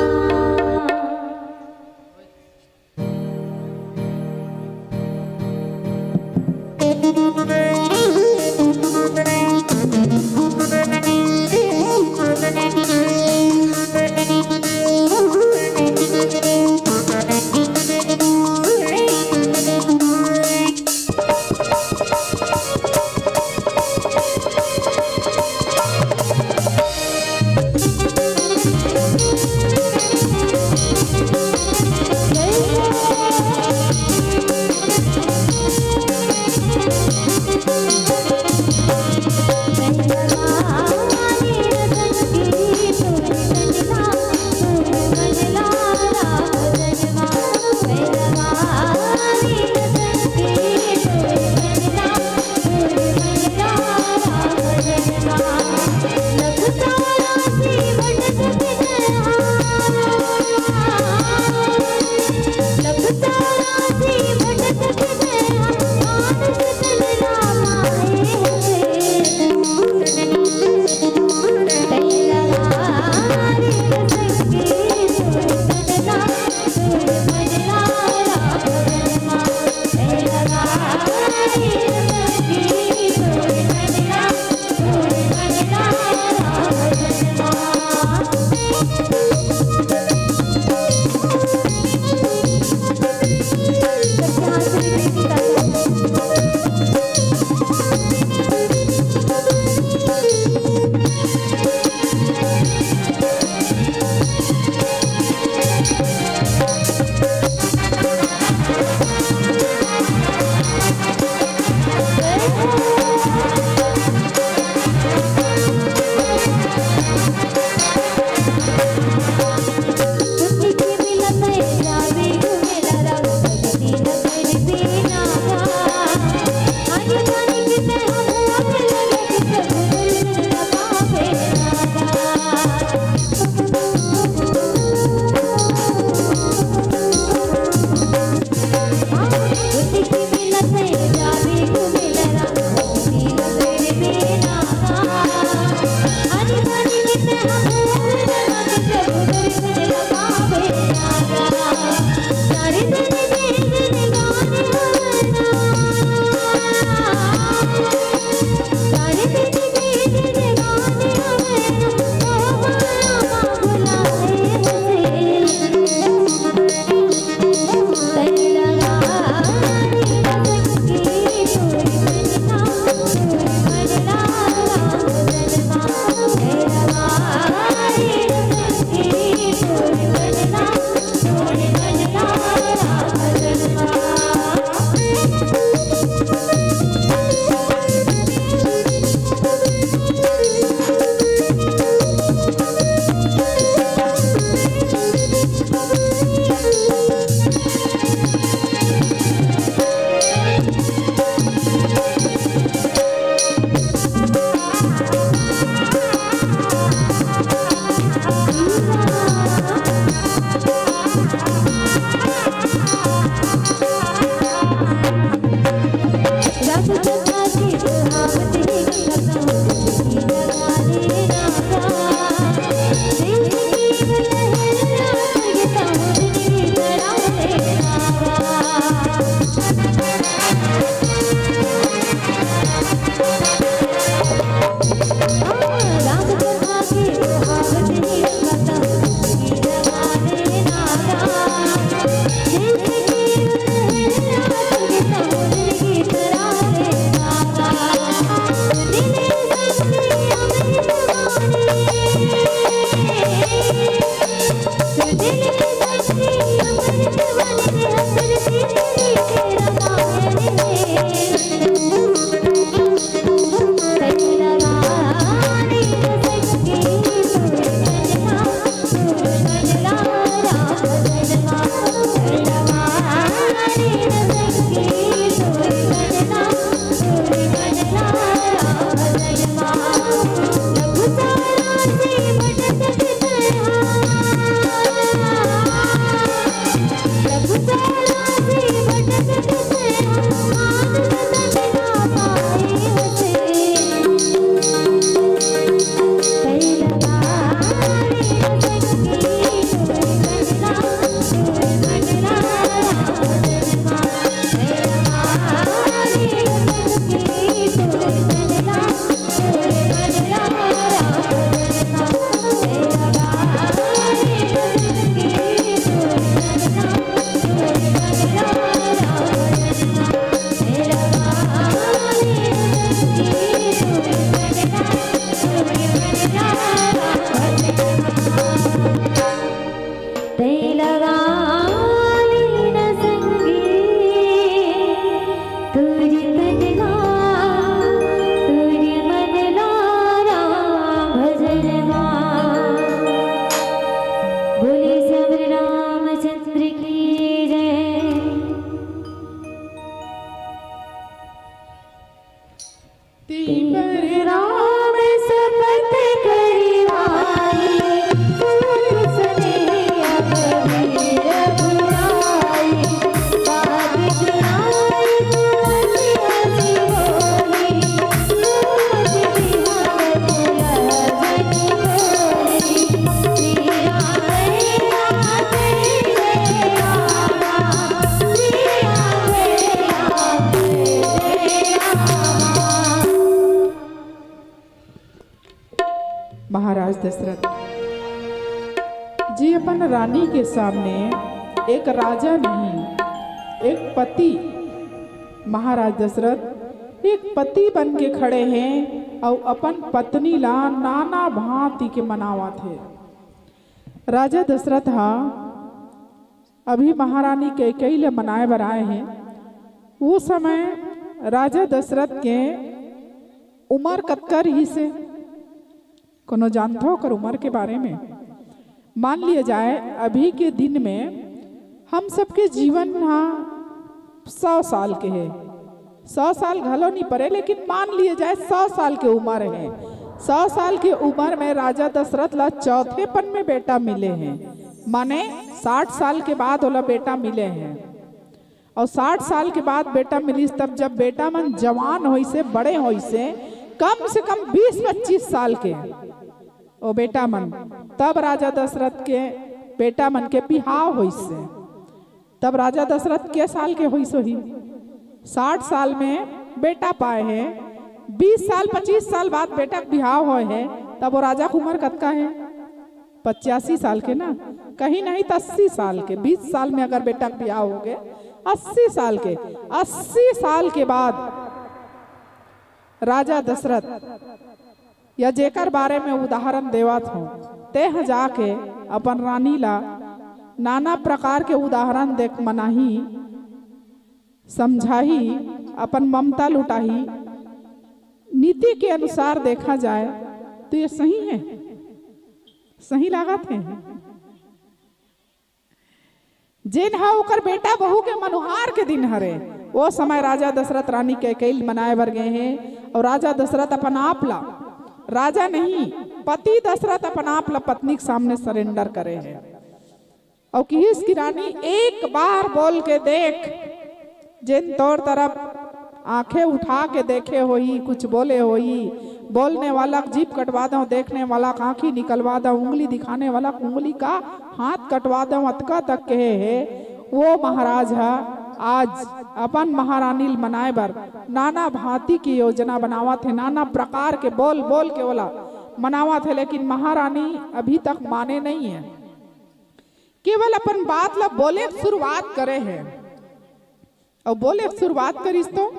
बोले सबर रामचंद्र की जय। तीबर राम सपत करिवाई, सूत सने अब वीर बुलाई। बात सुनाई तुलसी हंसी बोली, सूत बिहार तुलसी बोली। महाराज दशरथ जी अपन रानी के सामने एक राजा नहीं, एक पति, महाराज दशरथ एक पति बन के खड़े हैं और अपन पत्नी ला नाना भांति के मनावत हे। राजा दशरथ हा अभी महारानी कैकेयी ल मनाए बर आए हे। वो समय राजा दशरथ के उमर कतका रिहिस हे? कोनो जानथो ओकर उमर के बारे में? मान लिया जाए, अभी के दिन में हम सबके जीवन हा सौ साल के हे। सौ साल घलो नहीं परे, लेकिन मान लिए जाए सौ साल के उमर हे। सौ साल के उमर में राजा दशरथ ला चौथेपन में बेटा मिले हे, माने साठ साल के बाद ओला बेटा मिले हे। अउ साठ साल के बाद बेटा मिलिस, तब जब बेटा मन जवान होइसे, बड़े होइसे, कम से कम बीस पच्चीस साल के ओ बेटा मन, तब राजा दशरथ के बेटा मन के बिहाव होइसे। तब राजा दशरथ के साल के होइस होही? साठ साल में बेटा पाए हे, बीस साल, पच्चीस साल बाद बेटा के बिहाव होए हे, तब वो राजा के उमर कतका हे? पचासी साल के ना, कहीं नहीं तो अस्सी साल के। बीस साल में अगर बेटा के बिहाव हो गए, अस्सी साल के, अस्सी साल के बाद राजा दशरथ या जेकर बारे में उदाहरण देवत हूँ, तेह जाके अपन रानी ला नाना प्रकार के उदाहरण देख मनाही, समझाही, अपन ममता लुटाही। नीति के अनुसार देखा जाए तो ये सही है, सही लागत है। जेन ह ओकर बेटा बहू के मनुहार के दिन हरे, ओ समय राजा दशरथ रानी कैकेयी ल मनाए बर गए हे, अउ राजा दशरथ अपन आप ला, राजा नहीं, पति दशरथ अपन आप ला पत्नी के सामने सरेंडर करे हे। अउ किहिस कि रानी, एक बार बोल के देख, जेन तोर तरफ आंखें उठा के देखे होही, कुछ बोले होही, बोलने वाला के जीभ कटवा दंव, देखने वाला के आंखी निकलवा दंव, उंगली दिखाने वाला के उंगली का हाथ कटवा दंव, अतका तक कहे हे। वो महाराज ह आज अपन महारानी ल मनाए बर नाना भांति के योजना बनावत हे, नाना प्रकार के बोल बोल के ओला मनावत हे, लेकिन महारानी अभी तक माने नहीं है। केवल अपन बात ला बोले के शुरुआत करे हे। अउ बोले के शुरुआत करिस तो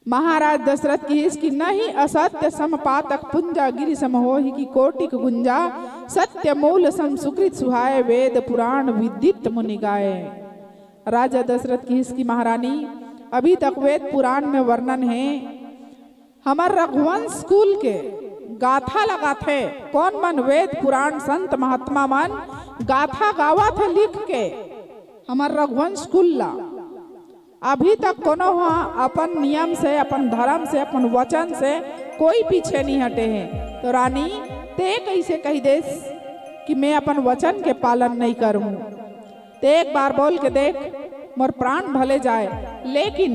महाराज दशरथ किहिस कि नहीं असत्य सम पातक पुंजा, गिरि सम होहि कि कोटिक गुंजा, सत्य मूल सम सुकृत सुहाय, वेद पुराण विदित मुनि गाय। राजा दशरथ किहिस कि महारानी, अभी तक वेद पुराण में वर्णन हे, हमर रघुवंश कुल के गाथा ला गाथे, कोन मन वेद पुराण संत महात्मा मन गाथा गावत हे लिख के हमर रघुवंश कुल ला। अभी तक कोनो ह अपन नियम से, अपन धर्म से, अपन वचन से कोई पीछे नहीं हटे हे। तो रानी, ते कैसे कहि देस कि मैं अपन वचन के पालन नहीं करूं? ते एक बार बोल के देख, मोर प्राण भले जाए, लेकिन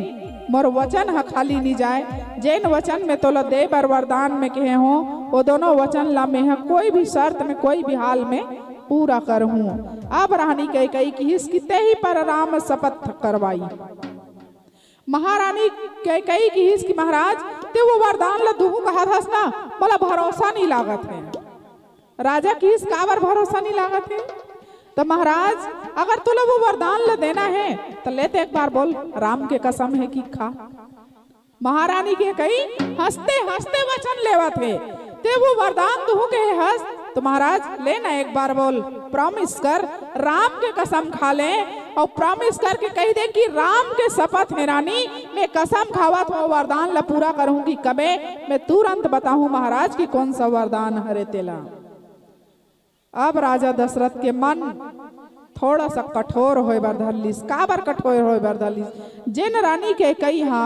मोर वचन ह खाली नी जाए। जेन वचन में तोला दे बर वरदान में कहे हो, वो दोनों वचन ला मेंह कोई भी शर्त में, कोई भी हाल में पूरा करहूं। अब रानी कैकेयी किहिस कि तेही पर राम शपथ करवाई। महारानी कैकेयी किहिस कि महाराज, ते वो वरदान ला दुहूं कहत हस ना, मोला भरोसा नहीं लागत है। राजा किहिस, काबर भरोसा नहीं लागत हे? त महाराज, अगर तोला वो वरदान ल देना हे, त ले ते एक बार बोल, राम के कसम हे कि खा। महारानी कैकेयी हंसते हंसते वचन लेवत हे, ते वो वरदान दुहूं कहे हस, त महाराज, ले ना एक बार बोल, प्रॉमिस कर, राम के कसम खा ले, अउ प्रॉमिस करके कहि दे कि राम के शपथ हे रानी, मैं कसम खावत हूं, वरदान ल पूरा करहूं कि कबे, मैं तुरंत बताहूं महाराज कि कौन सा वरदान हरे तेला। अब राजा दशरथ के मन थोड़ा सा कठोर होय बर धर लिस। काबर कठोर होय बर धर लिस? जेन रानी कैकेयी हा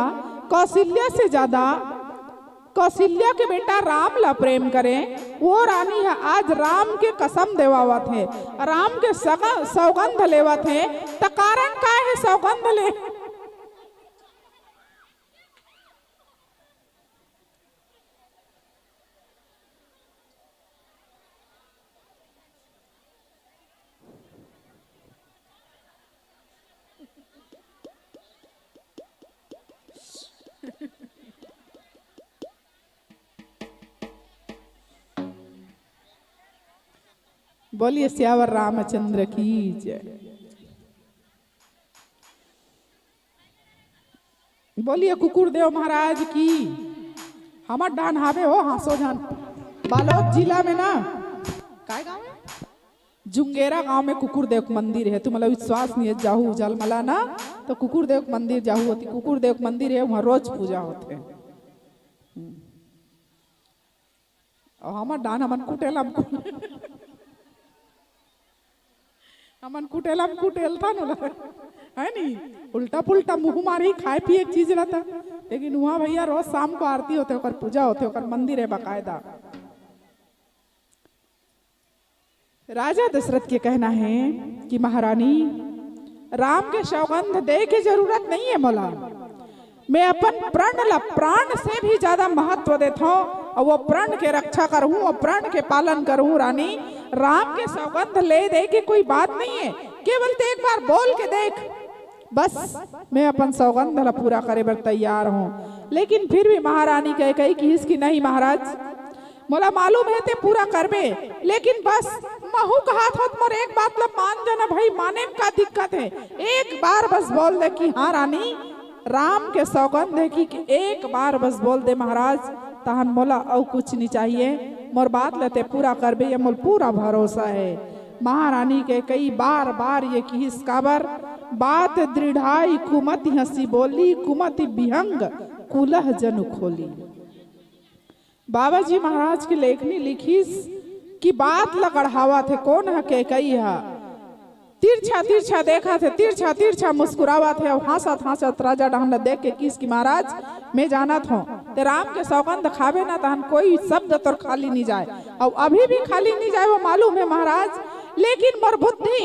कौशल्या से ज्यादा कौशल्या के बेटा राम ला प्रेम करे, वो रानी ह आज राम के कसम देवावत हे, राम के सगा-, सौगंध लेवत हे। त कारण का हे सौगंध ले? बोलिए सियावर रामचंद्र की जय। बोलिए कुकुर देव महाराज की। हमर डाहन हावे हो हांसो झन। बालोद जिला में ना, काय गाँव हे? जुंगेरा गांव में कुकुर देव के मंदिर हे। तुमला विश्वास नहीं हे, जाहू जलमला ना, तो कुकुर देव के मंदिर जाहू होती। कुकुर देव के मंदिर हे, वहां रोज पूजा होथे। हम्म। अउ हमर डाहन हमन कुटेला म कु-, हमन कुटेला म कुटेलथन ओला, है नी? उल्टा पुल्टा मुंह मारही खाए पिए के चीज रहता, लेकिन उहाँ भैया रोज शाम को आरती होथे, ओकर पूजा होथे, ओकर मंदिर हे बाकायदा। राजा दशरथ के कहना हे कि महारानी, राम के सौगंध दे के जरूरत नहीं है मोला। मैं अपन प्रण ला प्राण से भी ज्यादा महत्व देथों, अउ वो प्रण के रक्षा करहूं, वो प्रण के पालन करहूं रानी। राम के सौगंध ले दे के कोई बात नहीं है, केवल ते एक बार बोल के देख, बस मैं अपन सौगंध ला पूरा करे बर तैयार हूं। लेकिन फिर भी महारानी कैकई किहिस कि नहीं महाराज, मोला मालूम हे ते पूरा करबे, लेकिन बस महू कहात हों त मोर एक बात ला मान जाना भाई, माने म का दिक्कत हे। एक बार बस बोल दे कि हाँ रानी, राम के सौगंध हे कि, कि एक बार बस बोल दे महाराज, तहन मोला अउ कुछ नहीं चाहिए। मोर बात ला ते पूरा करबे, ये मोला पूरा भरोसा हे। महारानी कैकई बार बार ये किहिस काबर, बात दृढ़ाई कुमति हंसी बोली, कुमति विहंग कुलह जनु खोली। बाबा जी महाराज के लेखनी लिखिस कि बात ला गढ़ावत हे, कोन ह? कैकई ह। तिरछा तिरछा देखत हे, तिरछा तिरछा मुस्कुरावत हे, अउ हांसत हांसत राजा डहन ला देख के किहिस कि महाराज, मैं जानत हों ते राम के सौगंध खाबे ना तहन कोई शब्द तोर खाली नहीं जाए, अउ अभी भी खाली नहीं जाए, वो मालूम हे महाराज। लेकिन मोर बुद्धि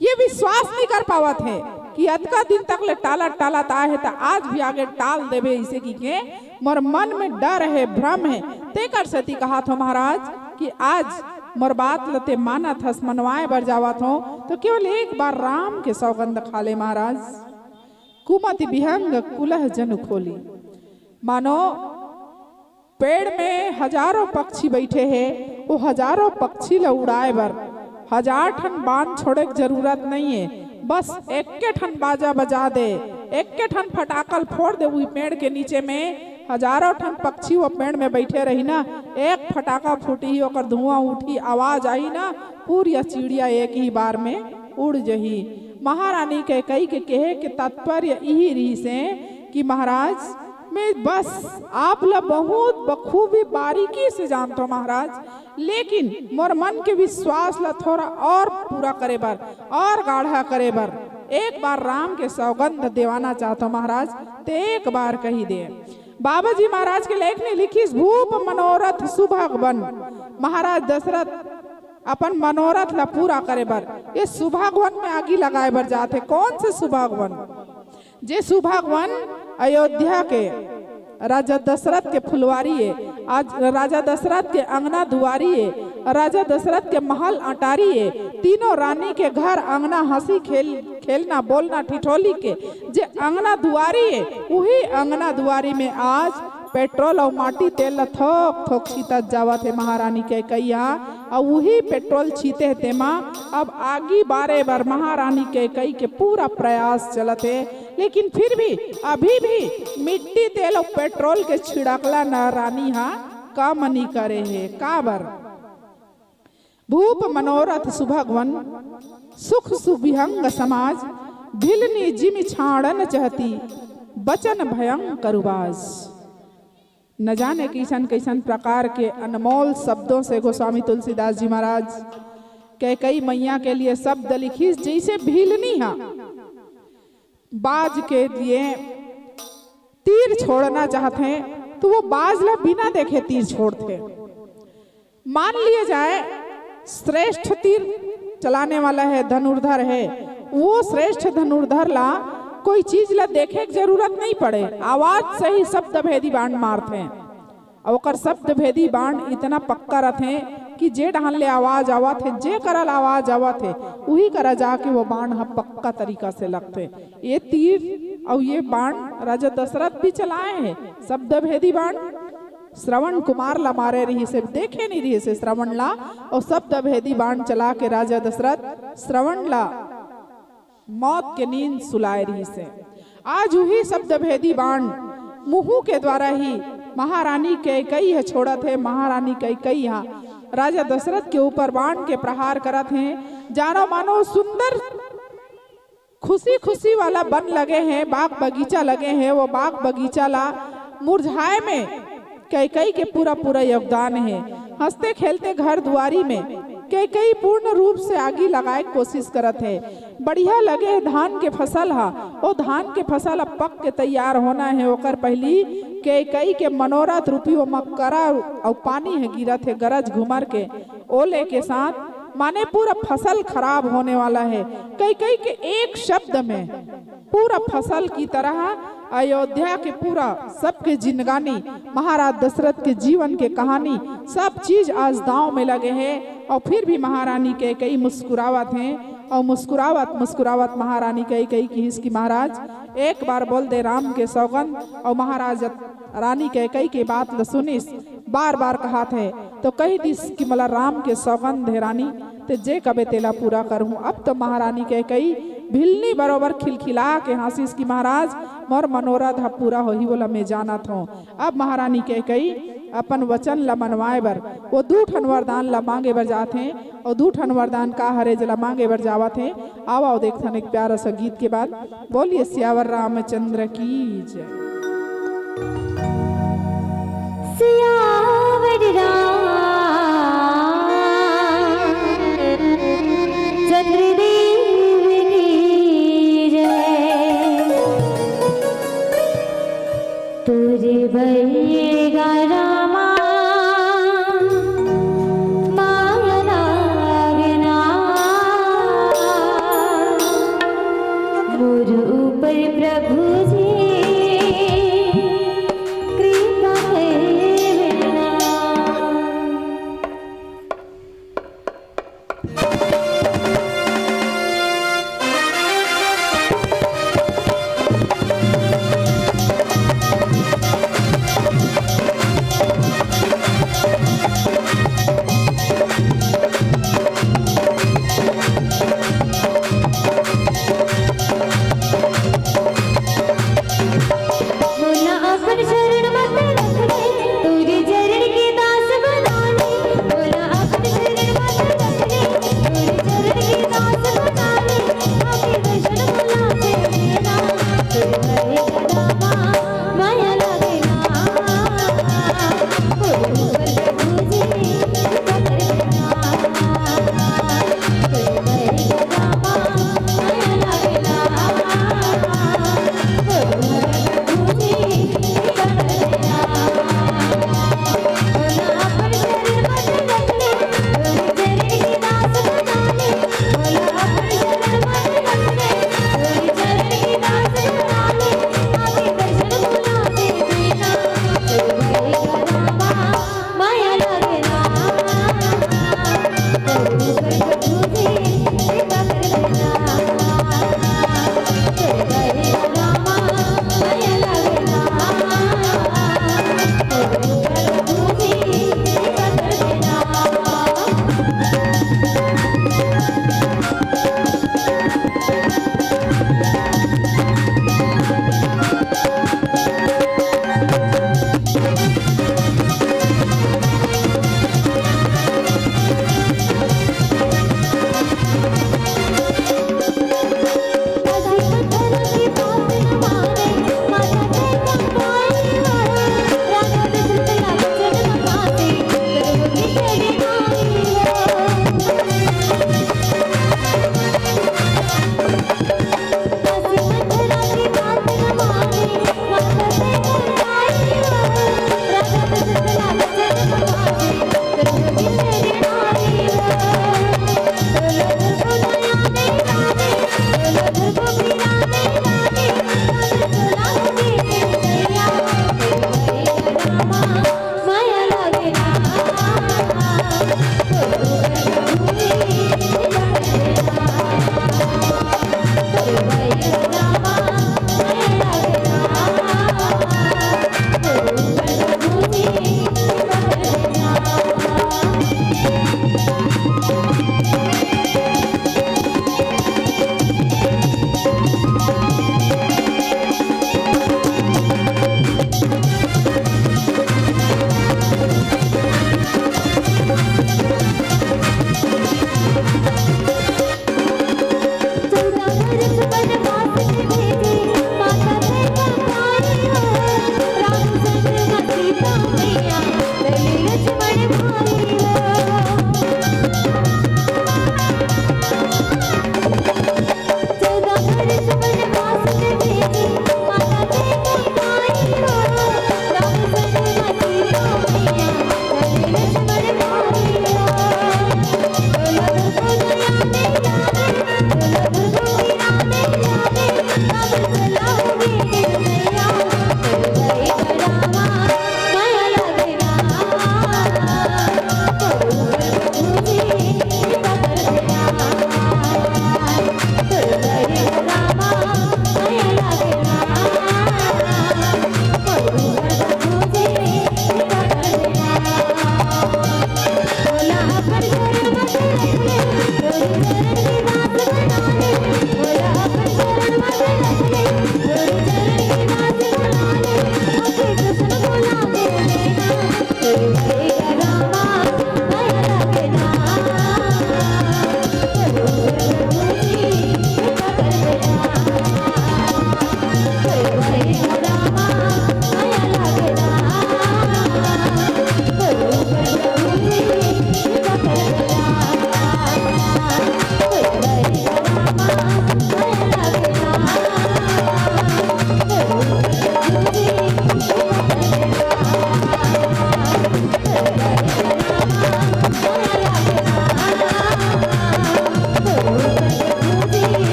ये विश्वास नहीं कर पावत हे कि अतका दिन तक ले टालत टालत आए हे त आज भी आगे टाल देबे, इसे कि के मोर मन में डर हे, भ्रम हे। तेकर सेती कहात हों महाराज कि आज मोर बात ला ते मानत हस, मनवाए बर जावत हों, त केवल एक बार राम के सौगंध खा ले महाराज। कुमति विहंग कुलह जनु खोली। मानो पेड़ में हजारों पक्षी बैठे हे, वो हजारों पक्षी ला उड़ाए बर हजार ठन बाण छोड़े के जरूरत नहीं हे। बस एक्के ठन बाजा बजा दे, एक्के ठन फटाका ल फोड़ दे उही पेड़ के नीचे में, हजारों ठन पक्षी वो पेड़ में बैठे रही ना, एक फटाका फूटही, ओकर धुआं उठही, आवाज आही ना, पूरी चिड़िया एक ही बार में उड़ जही। महारानी कैकई के कहे के तात्पर्य इही रहिसे कि महाराज, मैं बस आप ला बहुत बखूबी बारीकी से जानथों महाराज, लेकिन मोर मन के विश्वास ला थोड़ा और पूरा करे बर, और गाढ़ा करे बर एक बार राम के सौगंध देवाना चाहथों महाराज, ते एक बार कही दे। बाबा जी महाराज के लेखनी लिखिस, भूप मनोरथ सुभग बन। महाराज दशरथ अपन मनोरथ ला पूरा करे बर ये सुभग वन में आगी लगाए बर जात हे। कौन से सुभग वन? जे सुभग वन अयोध्या के राजा दशरथ के फुलवारी हे, आज राजा दशरथ के अंगना दुआरी हे, राजा दशरथ के महल अटारी हे, तीनों रानी के घर अंगना, हंसी खेल, खेलना, बोलना, ठिठोली के जे अंगना दुआरी हे, उही अंगना दुआरी में आज पेट्रोल अउ माटी तेल ल थोक थोक छीतत जावत हे महारानी कैकई ह। अउ उही पेट्रोल छीते हे तेमा अब आगी बारे बर महारानी कैकई के पूरा प्रयास चलत हे, लेकिन फिर भी अभी भी मिट्टी तेल अउ पेट्रोल के छिड़कला न रानी ह कम नी करे हे। काबर? भूप मनोरथ सुभग वन, सुख सुविहंग समाज, भिलनी जिमि छाड़न चहती, बचन भयंकर उबास। न जाने कइसन कइसन प्रकार के अनमोल शब्दों से गोस्वामी तुलसीदास जी महाराज कैकई मैया के लिए शब्द लिखिस, जइसे भिलनी ह बाज के लिए तीर छोड़ना चाहथे, तो वो बाज ला बिना देखे तीर छोड़थे। मान लिया जाए, श्रेष्ठ तीर चलाने वाला हे, धनुर्धर हे, वो श्रेष्ठ धनुर्धर ला कोई चीज ला देखे के जरूरत नहीं पड़े, आवाज से ही शब्द भेदी बाण मारथे। अउ ओकर शब्द भेदी बाण इतना पक्का रथे कि जे डहन ले आवाज आवत हे, जे करा ले आवाज आवत हे, उही करा जाके वो बाण ह पक्का तरीका से लगथे। ये तीर अउ ये बाण राजा दशरथ भी चलाए हे, शब्द भेदी बाण। श्रवण कुमार ला मारे रहिसे, देखे नहीं रहिसे श्रवण ला, अउ शब्द भेदी बाण चला के राजा दशरथ श्रवण ला मौत के नींद सुलाए रहिसे। आज उही शब्द भेदी बाण मुहू के द्वारा ही महारानी कैकई ह छोड़त हे। महारानी कैकई ह राजा दशरथ के ऊपर बाण के प्रहार करत हे। जानो मानो सुंदर खुशी खुशी वाला बन लगे हे, बाग बगीचा लगे हे, वो बाग बगीचा ला मुरझाए में कैकई के पूरा पूरा योगदान हे। हंसते खेलते घर दुआरी में कैकई पूर्ण रूप से आगी लगाए के कोशिश करत हे। बढ़िया लगे हे धान के फसल ह, ओ धान के फसल अब पक के तैयार होना हे, ओकर पहली कैकई के मनोरथ रूपी ओमा करा अउ पानी ह गिरत हे, गरज घुमर के ओले के साथ माने पूरा फसल खराब होने वाला है। कैकई के एक शब्द में पूरा फसल की तरह अयोध्या के पूरा सबके जिंदगानी, महाराज दशरथ के जीवन के कहानी, सब चीज आज दांव में लगे है। और फिर भी महारानी कैकई मुस्कुरावत हैं और मुस्कुरावत मुस्कुरावत महारानी कैकई किहिस कि महाराज, एक बार बोल दे राम के सौगंध। और महाराज रानी कैकई के बात ल सुनिस, बार बार कहात हे, तो कहि दिस कि मोला राम के सौगंध हे रानी, ते जे कबे तेला पूरा करहूं। अब तो महारानी कैकई भिलनी बरोबर खिलखिला के हाँसिस कि महाराज, मोर मनोरथ ह पूरा होही, वोला मैं जानत हों। अब महारानी कैकई अपन वचन ला मनवाए बर वो दू ठन वरदान ला मांगे बर जात हे। और दू ठन वरदान का हरे, जेला मांगे बर जावत हे। आवा, आवा देखथन एक प्यारा सा गीत के बाद। बोलिए सियावर रामचंद्र की जय। सियावर रामचंद्र देव की जय। तोरे बलगा रामा माया लागना, मोर ऊपर प्रभु जी कृपा करना।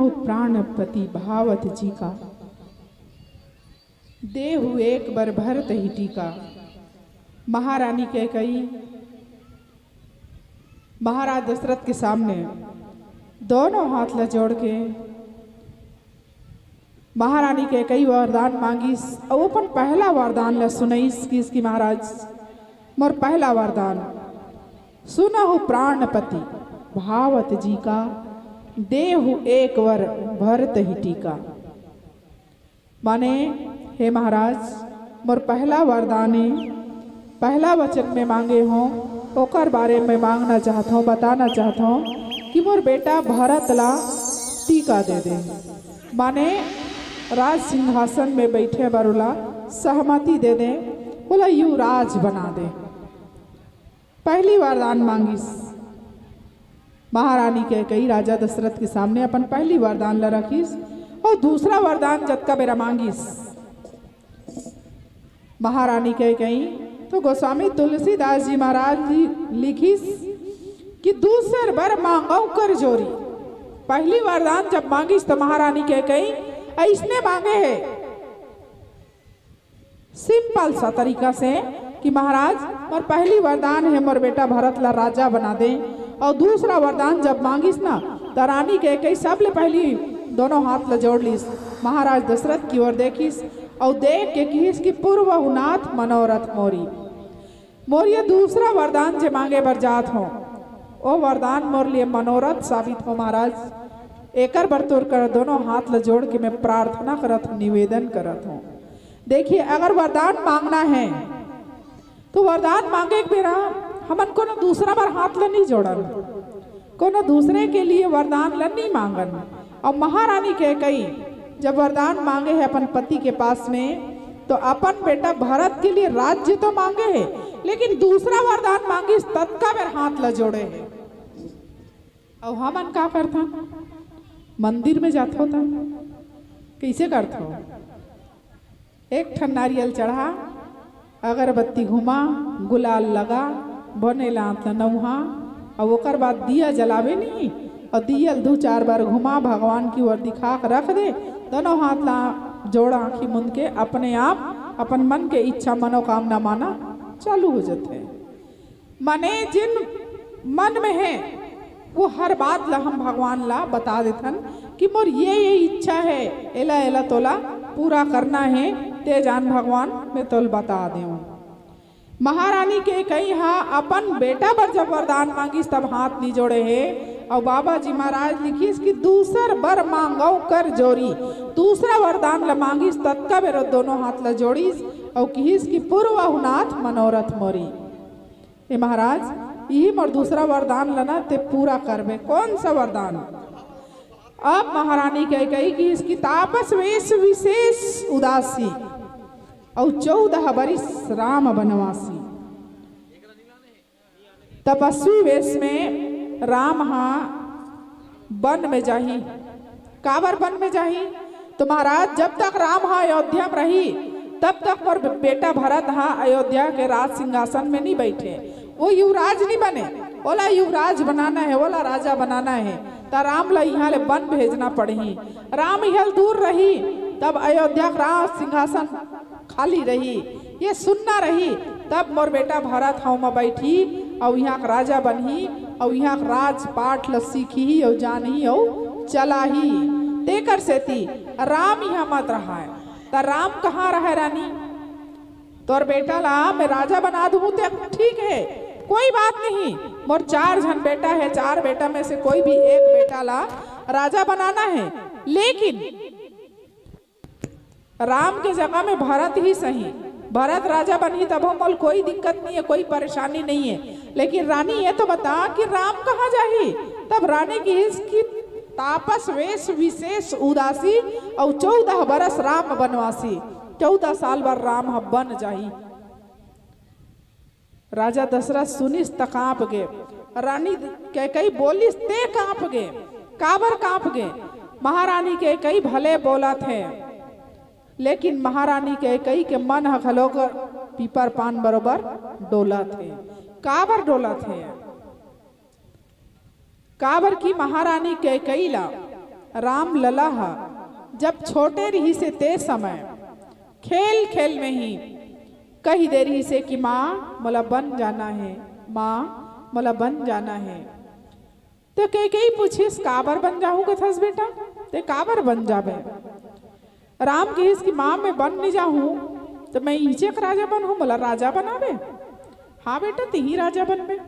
प्राणपति भावत जी का, देहु एक बर भरत ही टीका। महारानी कैकई महाराज दशरथ के सामने दोनों हाथ ला जोड़ के महारानी कैकई वरदान मांगिस, अउ अपन पहला वरदान ला सुनइस, किहिस कि महाराज, मोर पहला वरदान, सुनहु प्राणपति भावत जी का, देहु एक वर भरत ही टीका। माने, हे महाराज, मोर पहला वरदान ए, पहला वचन में मांगे हों, ओकर बारे में मांगना चाहत हों, बताना चाहत हों कि मोर बेटा भरत ला टीका दे दे, माने राज सिंहासन में बैठे बर ओला सहमति दे दे, ओला युवराज बना दे। पहली वरदान मांगिस महारानी कैकई राजा दशरथ के सामने, अपन पहली वरदान ला रखिस। अउ दूसरा वरदान जतका बेरा मांगिस महारानी कैकई, तो गोस्वामी तुलसीदास जी महाराज जी लिखिस कि दूसर बर मांगव कर जोरी। पहली वरदान जब मांगिस तो महारानी कैकई अइसने मांगे हे, सिंपल सा तरीका से कि महाराज, मोर पहली वरदान हे, मोर बेटा भरत ला राजा बना दे। अउ दूसरा वरदान जब मांगिस ना, त रानी कैकई सबले पहली दोनों हाथ ला जोड़ लिस, महाराज दशरथ की ओर देखिस अउ देख के किहिस कि पूर्वहु नाथ मनोरथ मोरी। मोर ये दूसरा वरदान जे मांगे बर जात हों, ओ वरदान मोर लिए मनोरथ साबित हो महाराज। एकर बर तोर कर दोनों हाथ ला जोड़ के मैं प्रार्थना करत हों, निवेदन करत हों। देखिए, अगर वरदान मांगना हे तो वरदान मांगे के बेरा हमन कोनो दूसरा बर हाथ ला नहीं जोड़न, कोनो दूसरे के लिए वरदान ला नहीं मांगन। अउ महारानी कैकई जब वरदान मांगे हे अपन पति के पास में, तो अपन बेटा भरत के लिए राज्य तो मांगे हे, लेकिन दूसरा वरदान मांगिस, ततका बेर हाथ ला जोड़े हे। अउ हमन का करथन? मंदिर में जाथो त कइसे करथो? एक ठन नारियल चढ़ा, अगरबत्ती घुमा, गुलाल लगा, बने लात ल नउहा, अउ ओकर बाद दिया जलावे नहीं, अउ दिया ल दू चार बार घुमा, भगवान की ओर दिखा के रख दे, दोनों हाथ ला जोड़, आंखी मुंद के अपने आप अपन मन के इच्छा मनोकामना माना चालू हो जाथे। माने जिन मन में हे, वो हर बात ला हम भगवान ला बता देथन कि मोर ये, ये इच्छा हे, एला, एला तोला पूरा करना हे, ते जान भगवान, मैं तोल बता देव। महारानी कैकई हा अपन बेटा बर जब वरदान मांगिस, तब हाथ नहीं जोड़े हे, अउ बाबा जी महाराज लिखिस कि दूसर बर मांगव कर जोरी, दूसरा वरदान ला मांगिस, ततका बेर दोनों हाथ ला जोड़िस, अउ किहिस कि पूर्वहु नाथ मनोरथ मोरी। हे महाराज, इही मोर दूसरा वरदान ला ना ते पूरा करबे। कौन सा वरदान? अब महारानी कैकई किहिस कि तापस वेश विशेष उदासी, अउ चौदह बरिस राम बनवासी। तपस्वी वेश में राम हा वन में जाही। काबर वन में जाही? तो महाराज, जब तक राम हा अयोध्या में रही, तब तक मोर बेटा भरत हा अयोध्या के राज सिंहासन में नहीं बैठे, वो युवराज नहीं बने। ओला युवराज बनाना हे, ओला राजा बनाना हे, त राम ला इहाँ ले वन भेजना पड़ही। राम इहाँ ले दूर रही, तब अयोध्या के राज सिंहासन खाली रही, ये सुन्ना रही, तब मोर बेटा भरत हव म बैठी, अउ इहाँ के राजा बनही, अउ इहाँ के राजपाट ल सीखही, अउ जानही, अउ चलाही। तेकर सेती राम इहाँ मत रहाय। त राम कहाँ रहय रानी? तोर बेटा ला मैं राजा बना दूँ ते ठीक हे, कोई बात नहीं। मोर चार झन बेटा हे, चार बेटा में से कोई भी एक बेटा ला राजा बनाना हे, लेकिन राम के जगह में भरत ही सही, भरत राजा बनही तभो मोल कोई दिक्कत नहीं हे, कोई परेशानी नहीं हे। लेकिन रानी ये तो बता कि राम कहाँ जाही? तब रानी किहिस कि तापस वेश विशेष उदासी, अउ चौदह बरस राम बनवासी, चौदह साल बर राम ह बन जाही। राजा दशरथ सुनिस त काँप गे। रानी कैकई बोलिस ते काँप गे। काबर काँप गे? महारानी कैकई भले बोलत हे, लेकिन महारानी कैकई के मन ह घलोक पीपर पान बरोबर डोलत हे। काबर डोलत हे? काबर कि महारानी कैकई ला राम लला ह जब छोटे रिहिसे ते समय खेल खेल में ही कहि दे रिहिसे कि माँ, मोला बन जाना हे, माँ, मोला बन जाना हे। त कैकेयी पूछिस, काबर बन जाहूँ कथस बेटा, ते काबर बन जाबे? राम किहिस कि माँ, मैं बन नहीं जाहूँ त मैं इहिचे के राजा बनहूँ, मोला राजा बनाबे। हाँ बेटा, तिही राजा बनबे।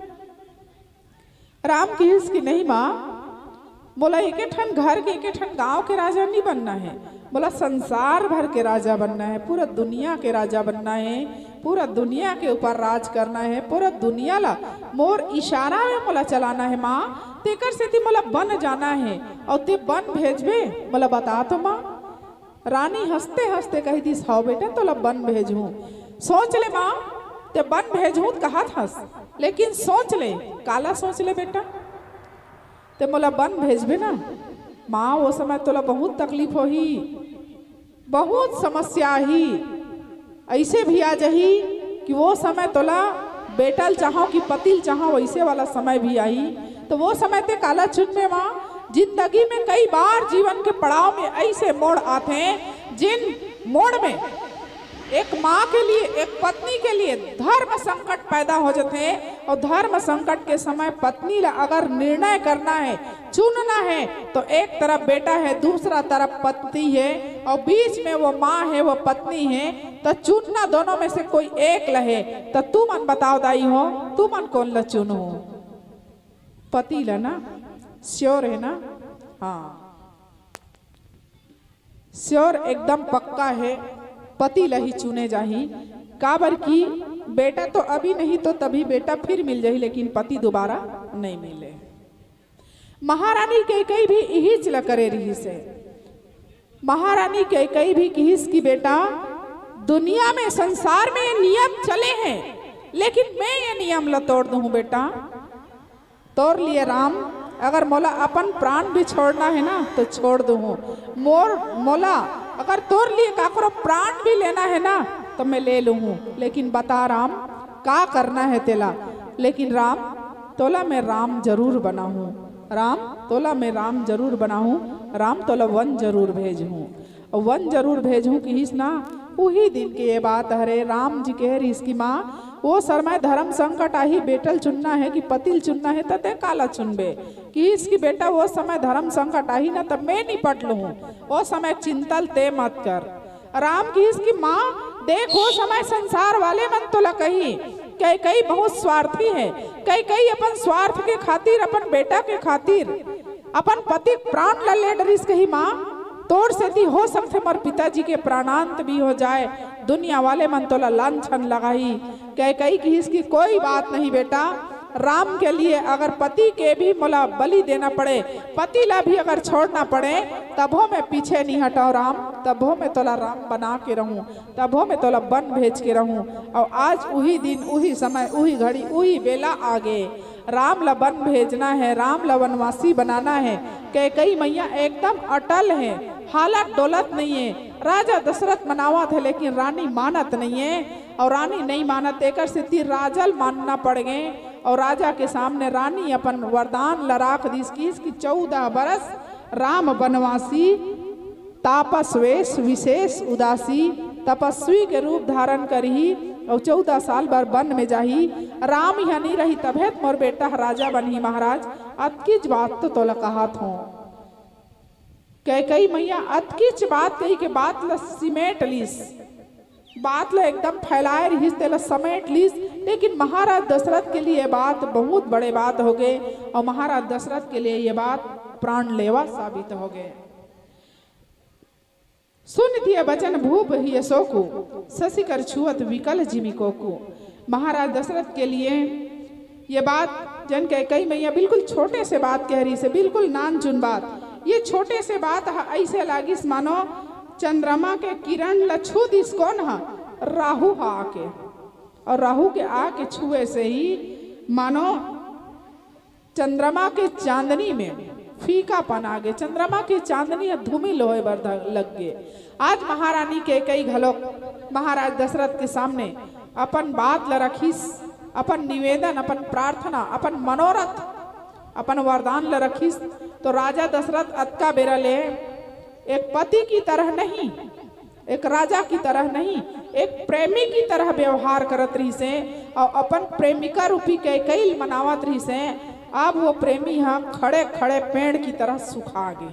राम किहिस कि नहीं माँ, मोला एके ठन घर के, एके ठन गांव के राजा नहीं बनना हे, मोला संसार भर के राजा बनना हे, पूरा दुनिया के राजा बनना हे, पूरा दुनिया के ऊपर राज करना हे, पूरा दुनिया ला मोर इशारा में मोला चलाना हे माँ, तेकर सेती मोला बन जाना हे। अउ ते बन भेजबे, मोला बता तो माँ। रानी हंसते हंसते कहि दिस, हव बेटा, तोला बन भेजहूँ। सोच ले माँ, ते बन भेजहूँ त कहत हस, लेकिन सोच ले, काला सोच ले बेटा, ते मोला बन भेजबे ना माँ, वो समय तोला बहुत तकलीफ होही, बहुत समस्या आही, ऐसे भी आ जाही कि वो समय तोला बेटा ल चाहो कि पति ल चाहो, वैसे वाला समय भी आही। तो वो समय ते काला चुनबे माँ? जिंदगी में कई बार जीवन के पड़ाव में ऐसे मोड़ आथे, जिन मोड़ में एक माँ के लिए, एक पत्नी के लिए धर्म संकट पैदा हो जाथे। और धर्म संकट के समय पत्नी ला अगर निर्णय करना है, चुनना है, तो एक तरफ बेटा है, दूसरा तरफ पति है, और बीच में वो माँ है, वो पत्नी है, तो चुनना दोनों में से कोई एक लहे। तो तुमन बताओ दाई हो, तुमन कोन ला चुनहू? पति ला ना? श्योर है ना? हाँ, श्योर, एकदम पक्का है, पति ला ही चुने जाही। काबर कि बेटा तो अभी नहीं तो तभी बेटा फिर मिल जाही, लेकिन पति दोबारा नहीं मिले। महारानी कैकेयी भी इहीच ला करे रिहिसे। महारानी कैकेयी भी किहिस कि बेटा, दुनिया में, संसार में ये नियम चले हैं, लेकिन मैं ये नियम ला तोड़ दूँ बेटा। तोर लिए राम, अगर मोला अपन प्राण भी छोड़ना है ना, तो छोड़ दूँ। मोर, मोला अगर तोर लिए काकरो प्राण भी लेना है ना, तो मैं ले लूँ, लेकिन बता राम, का करना है तेला? लेकिन राम, तोला मैं राम जरूर बनाहूँ। राम, तोला मैं राम जरूर बनाहूँ। राम, तोला वन जरूर भेजहूँ। अउ वन जरूर भेजहूँ किहिस ना। उही दिन के ये बात हरे, राम जी कहे रिहिस कि माँ, वो समय धर्म संकट आही, बेटा ल चुनना है कि पति ल चुनना है, त ते काला चुनबे? किहिस कि बेटा, वो समय धर्म संकट आही ना, तब मैं निपट लूँ। वो समय चिंता ल ते मत कर। राम किहिस कि माँ, देख, वो समय संसार वाले मन तोला कही, कैकेयी बहुत स्वार्थी है, कैकेयी अपन स्वार्थ के खातिर, अपन बेटा के खातिर अपन पति के प्राण ला ले डरिस कही माँ, तोर सेती हो सकथे मोर पिताजी के प्राणांत भी हो जाए, दुनिया वाले मन तोला लांछन लगाही। कैकेयी किहिस कि कोई बात नहीं बेटा, राम के लिए अगर पति के भी मोला बलि देना पड़े, पति ला भी अगर छोड़ना पड़े, तभो मैं पीछे नहीं हटव राम, तभो मैं तोला राम बना के रहूं, तभो मैं तोला बन भेज के रहूं। अउ आज उही दिन, उही समय, उही घड़ी, उही बेला आगे। राम ला बन भेजना है, राम ला वनवासी बनाना है। कैकेयी मैया एकदम अटल है, हालत डोलत नहीं है। राजा दशरथ मनावत है, लेकिन रानी मानत नहीं है। अउ रानी नहीं मानत, एकर सेती राजा ल मानना पड़ गे। अउ राजा के सामने रानी अपन वरदान ला राख दिस, किहिस कि चौदह बरस राम बनवासी, तापस वेश विशेष उदासी, तपस्वी के रूप धारण करही, अउ चौदह साल बर वन में जाही। राम इहाँ नहीं रही, तभे त मोर बेटा ह राजा बनही महाराज। अतकीच बात तो तोला कहत हों। कैकेयी मैया अतकीच बात कही के बात ला सिमेट लिस, बात ला एकदम फैलाए रिहिस, तेला समेट लिस। लेकिन महाराज दशरथ के लिए ये बात बहुत बड़े बात हो गए, और महाराज दशरथ के लिए ये बात प्राण लेवा साबित हो गए। सुनित ये बचन भूप हिय सोकु, ससिकर छुअत विकल जिमि कोकु। महाराज दशरथ के लिए ये बात जन कैकेयी मैया बिल्कुल छोटे से बात कह रही से, बिल्कुल नानचुन बात। ये छोटे से बात ह ऐसे लागिस मानो चंद्रमा के किरण ल छू दिस कोन ह, राहु ह आके। और राहु के आके छुए से ही मानो चंद्रमा के चांदनी में फीकापन आ गे, चंद्रमा के चांदनी ह धूमिल होए बर ध-, लग गे। आज महारानी कैकेयी घलोक महाराज दशरथ के सामने अपन बात ल रखिस, अपन निवेदन, अपन प्रार्थना, अपन मनोरथ अपन वरदान ल रखिस, तो राजा दशरथ अतका बेरा ले एक पति की तरह नहीं, एक राजा की तरह नहीं, एक प्रेमी की तरह व्यवहार करत रहिसे और अपन प्रेमिका रूपी कैकई ल मनावत रहिसे। अब वो प्रेमी ह खड़े खड़े पेड़ की तरह सुखा गे।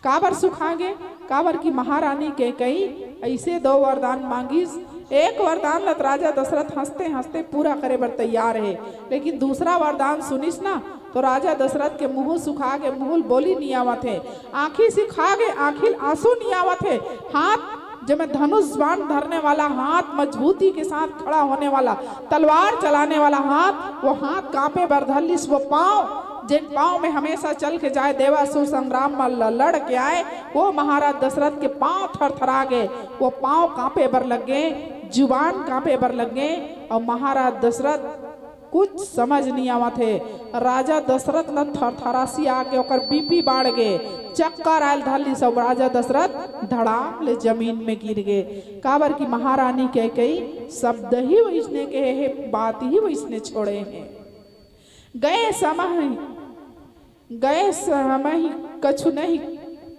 काबर सुखा गे? काबर कि महारानी कैकई ऐसे दो वरदान मांगिस। एक वरदान ल त राजा दशरथ हंसते हंसते पूरा करे बर तैयार हे, लेकिन दूसरा वरदान सुनिस ना, तो राजा दशरथ के मुंह सुखा गे, मुंह ल बोली नी आवत हे, आंखी सुखा गे, आंखी ल आंसू नी आवत हे। हाथ, जेमे धनुष बाण धरने वाला हाथ, मजबूती के साथ खड़ा होने वाला, तलवार चलाने वाला हाथ, वो हाथ कांपे बर धर लिस। वो पांव, जेन पांव में हमेशा चल के जाए, देवासुर संग्राम म ल-, लड़ के आए, वो महाराज दशरथ के पांव थरथरा गे, वो पांव कांपे बर लग गे, जुबान कांपे बर लग गे। और महाराज दशरथ कुछ समझ नी आवत हे। राजा दशरथ ल थरथरासी आके ओकर बीपी बाढ़ गे, चक्कर आयल धर लिस, सब राजा दशरथ धड़ाम ले जमीन में गिर गे। काबर कि महारानी कैकई शब्द ही वैसने कहे हे, बात ही वैसने छोड़े हे। गए समय, गए समय कछु नहीं,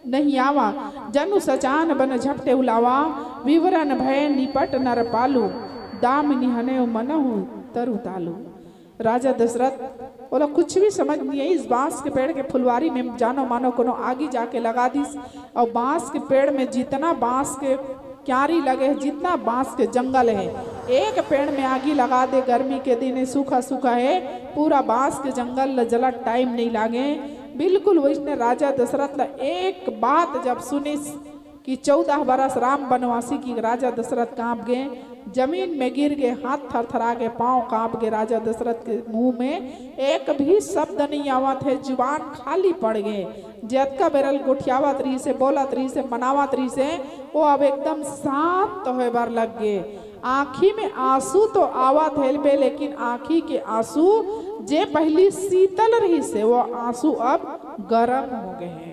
नहीं आवा, जनु सचान बन झपटे उलावा, विवरण भय निपट नर पालू, दाम निहने मनहु तरु तालू। राजा दशरथ ओला कुछ भी समझ नहीं आई। इस बांस के पेड़ के फुलवारी में जानो मानो कोनो आगी जाके लगा दिस, और बांस के पेड़ में जितना बांस के क्यारी लगे हे, जितना बांस के जंगल हे, एक पेड़ में आगी लगा दे। गर्मी के दिन हे, सूखा सूखा हे, पूरा बांस के जंगल ल जलत टाइम नहीं लागे। बिल्कुल वैसने राजा दशरथ ल एक बात जब सुनिस कि चौदह बरस राम बनवासी की, राजा दशरथ कांप गे, जमीन में गिर गे, हाथ थरथरा गे, पांव कांप गे। राजा दशरथ के मुंह में एक भी शब्द नहीं आवत हे, जुबान खाली पड़ गे। जतका बेरा ल गोठियावत रहिसे, बोलत रहिसे, मनावत रहिसे, वो अब एकदम शांत होए बर लग गे। आंखी में आंसू तो आवत हेबे, लेकिन आंखी के आंसू जे पहली शीतल रहिसे, वो आंसू अब गरम हो गे हे।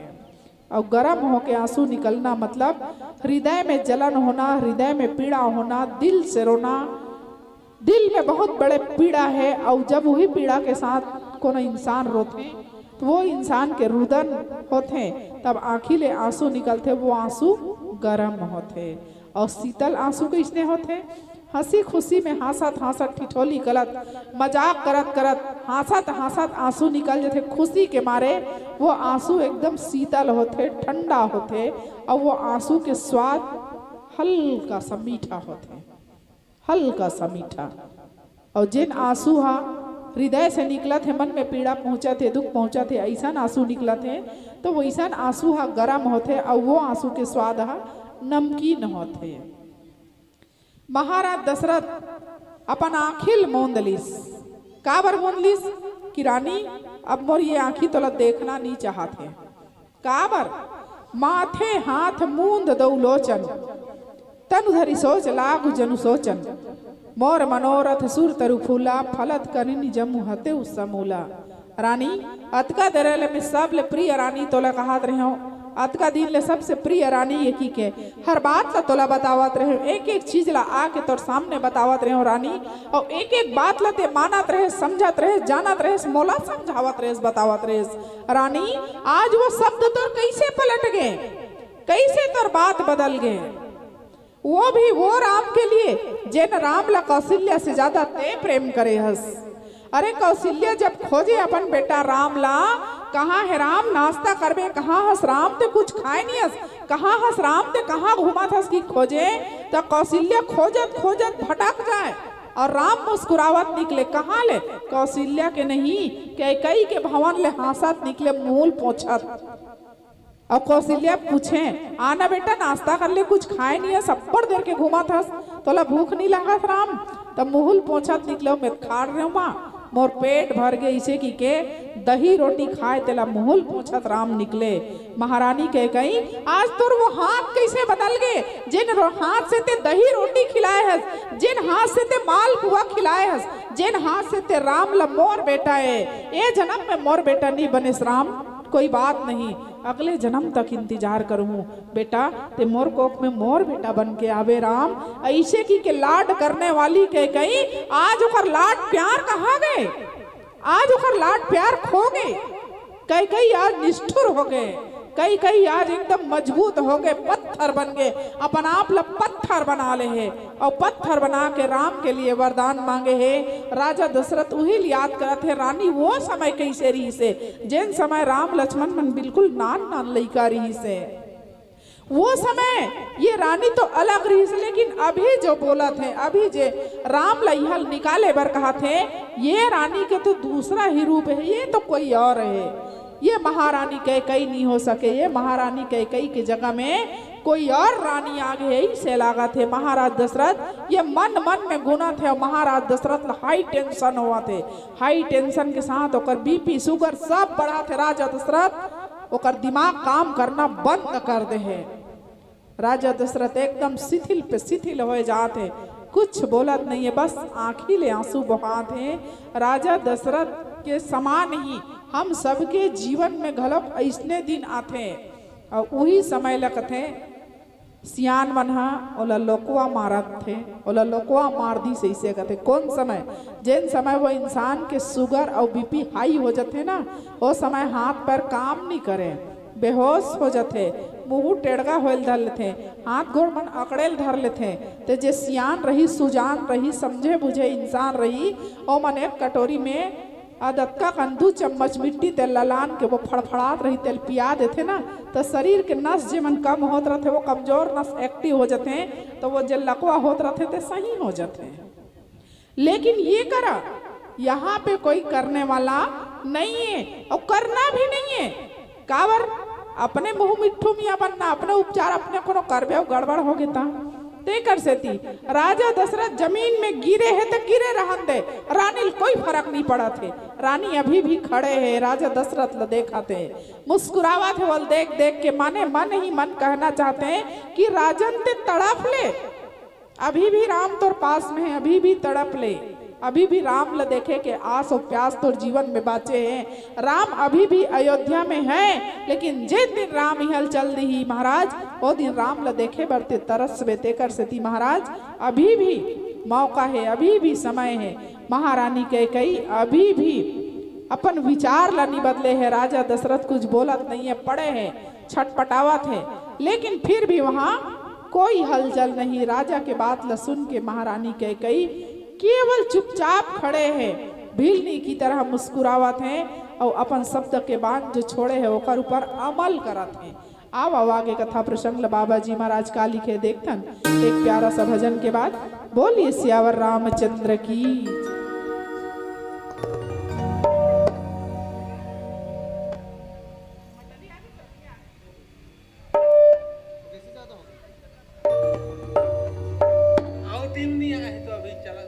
और गरम होके आंसू निकलना मतलब हृदय में जलन होना, हृदय में पीड़ा होना, दिल से रोना। दिल में बहुत बड़े पीड़ा हे, और जब वही पीड़ा के साथ कोनो इंसान रोथे, तो वो इंसान के रुदन होथे, तब आंखी ले आंसू निकलथे, वो आंसू गरम होथे। और शीतल आंसू कइसने होथे? हंसी खुशी में हंसत हंसत, ठिठोली करत, मजाक करत करत, हंसत हंसत आंसू निकल जथे खुशी के मारे। वो आंसू एकदम शीतल होथे, ठंडा होथे, और वो आंसू के स्वाद हल्का सा मीठा होथे, हल्का सा मीठा। और जेन आंसू हा हृदय से निकलत हे, मन में पीड़ा पहुंचत हे, दुख पहुंचत हे, अइसन आंसू निकलत हे, तो वइसन आंसू हा गरम होथे, और वो आंसू के स्वाद हा नमकीन होथे। महाराज दशरथ अपन आंखी ल मूंद लिस। काबर मूंद लिस? कि रानी, अब मोर ये आंखी तोला देखना नी चाहत हे। काबर? माथे हाथ मूंद दउ लोचन, तनु धरि सोच लागु जनु सोचन। मोर मनोरथ सुर तरु फूला, फलत करिन जमु हतेउ समूला। रानी, अतका देर ले मैं सबले प्रिय रानी तोला कहत रहेंव, अतका दिन ले सबसे प्रिय रानी ये कहिके हर बात ला तोला बतावत रहेंव, एक एक चीज ला आके तोर सामने बतावत रहेंव रानी, अउ एक एक बात ला ते मानत रहेस, समझत रहेस, जानत रहेस, मोला समझावत रहेस, बतावत रहेस। रानी, आज वो शब्द तोर कइसे पलट गे, कइसे तोर बात बदल गे? वो भी वो राम के लिए, जेन राम ला कौशल्या से ज्यादा ते प्रेम करे हस। अरे कौशल्या जब खोजे अपन बेटा राम ला, कहाँ हे राम, नाश्ता करबे, कहाँ हस राम, ते कुछ खाए नहीं हस, कहाँ हस राम, ते कहाँ घूमत हस कि खोजे, त कौशल्या खोजत खोजत भटक जाए और राम मुस्कुरावत निकले। कहाँ ले? कौशल्या के नहीं, कैकई के भवन ले हंसत निकले, मूल पोंछत। अउ कौशल्या पूछे, "आना बेटा, नाश्ता कर ले, कुछ खाए नहीं हस, अब्बड़ देर के घूमत हस, तोला भूख नहीं लागत राम?" तब मुहुल पोंछत निकले, "मैं खाड़ रहे हूँ माँ, मोर पेट भर गे," इसे कहिके दही रोटी खाए तेला मुहुल पोंछत राम निकले। महारानी कैकई, आज तोर वो हाथ कइसे बदल गे, जेन रो-, हाथ से ते दही रोटी खिलाए हस, जेन हाथ से ते मालपुआ खिलाए हस, जेन हाथ से ते राम ला मोर बेटा ए, ए जन्म में मोर बेटा नहीं बनिस राम, कोई बात नहीं, अगले जन्म तक इंतजार करूँ। बेटा, ते मोर कोख में मोर बेटा बन के आबे राम। अइसे कहिके लाड करने वाली कैकई, आज ओकर लाड प्यार कहाँ गे? आज ओकर लाड प्यार खो गे। कैकई आज निष्ठुर हो गए, कैकई आज एकदम मजबूत हो गए, पत्थर बन गए, अपन आप ला पत्थर बना ले हे। और पत्थर बना के राम के लिए वरदान मांगे हे। राजा दशरथ उही ल याद करत हे, रानी वो समय कैसे रहिस हे, जेन समय राम लक्ष्मण मन बिल्कुल नान नान लइका रहिस हे। वो समय ये रानी तो अलग रहिस, लेकिन अभी जो बोलत हे, अभी जे राम ल इहाँ ले निकाले बर कहत हे, ये रानी के तो दूसरा ही रूप हे, ये तो कोई और हे। ये महारानी कैकई नहीं हो सके, ये महारानी कैकई के जगह में कोई और रानी आ गई हे, ऐसे लागत हे। महाराज दशरथ ये मन मन में गुनत हे, और महाराज दशरथ ला हाई टेंशन होवत हे। हाई टेंशन के साथ ओकर बीपी, शुगर सब बढ़त हे। राजा दशरथ ओकर दिमाग काम करना बंद कर दे हे। राजा दशरथ एकदम शिथिल पे शिथिल होए जात हे, कुछ बोलत नहीं हे, बस आँखी ले आंसू बहात हे। राजा दशरथ के समान ही हम सबके जीवन में घलोक अइसने दिन आथे। और उही समय ल कथे, सियान मन ह ओला लोकवा मारत हे, ओला लोकवा मार दिस, अइसे कथे। कौन समय? जेन समय वो इंसान के शुगर अउ बीपी हाई हो जथे ना, ओ समय हाथ पैर काम नइ करे, बेहोश हो जथे, मुंह टेड़गा होए ल धर लेथे, हाथ गोड़ मन अकड़े ल धर लेथे। ते जे सियान रही, सुजान रही, समझे बुझे इंसान रही, ओमन एक कटोरी में अदतका कन दू चम्मच मिट्टी तेल ला लान के वो फड़फड़ात रही, तेल पिया देथे ना, त शरीर के नस जेमन कम होत रथे, वो कमजोर नस एक्टिव हो जथे, त वो जे लकवा होत रथे, ते सही हो जथे। लेकिन ये करा, यहाँ पे कोई करने वाला नहीं है और करना भी नहीं है। काबर? अपने मुंह मिट्ठू मियाँ बनना, अपने उपचार अपने कोनो करबे अउ गड़बड़ हो गे ता। तेकर सेती राजा दशरथ जमीन में गिरे हे त गिरे रहन दे, रानी ल कोई फरक नहीं पड़त हे। रानी अभी भी खड़े हे, राजा दशरथ ल देखत हे, मुस्कुरावत हे। ओला देख देख के मने मन ही मन कहना चाहते हैं कि राजन ते तड़प ले, अभी भी राम तोर पास में हे, अभी भी तड़प ले, अभी भी राम ल देखे के आस अउ प्यास तोर जीवन में बाचे हे। राम अभी भी अयोध्या में हे, लेकिन जेन दिन राम इहाँ ल चल दिही महाराज, ओ दिन राम ल देखे बर ते तरसबे। तेकर सेती महाराज, अभी भी मौका हे, अभी भी समय हे। महारानी कैकई अभी भी अपन विचार ला नि बदले हे। राजा दशरथ कुछ बोलत नहीं हे, पड़े हे, छटपटावत हे, लेकिन फिर भी वहाँ कोई हलचल नहीं। राजा के बात ला सुन के महारानी कैकई केवल चुपचाप खड़े हे, भिलनी की तरह मुस्कुरावत हे और अपन शब्द के बाण जो छोड़े हे ओकर ऊपर अमल करत हे। आव, आव आगे कथा प्रसंग ल बाबा जी महाराज का लिखे देखथन, एक प्यारा सा भजन के बाद। बोलिए सियावर रामचंद्र की। आओ, टीम नहीं आए तो अभी चला।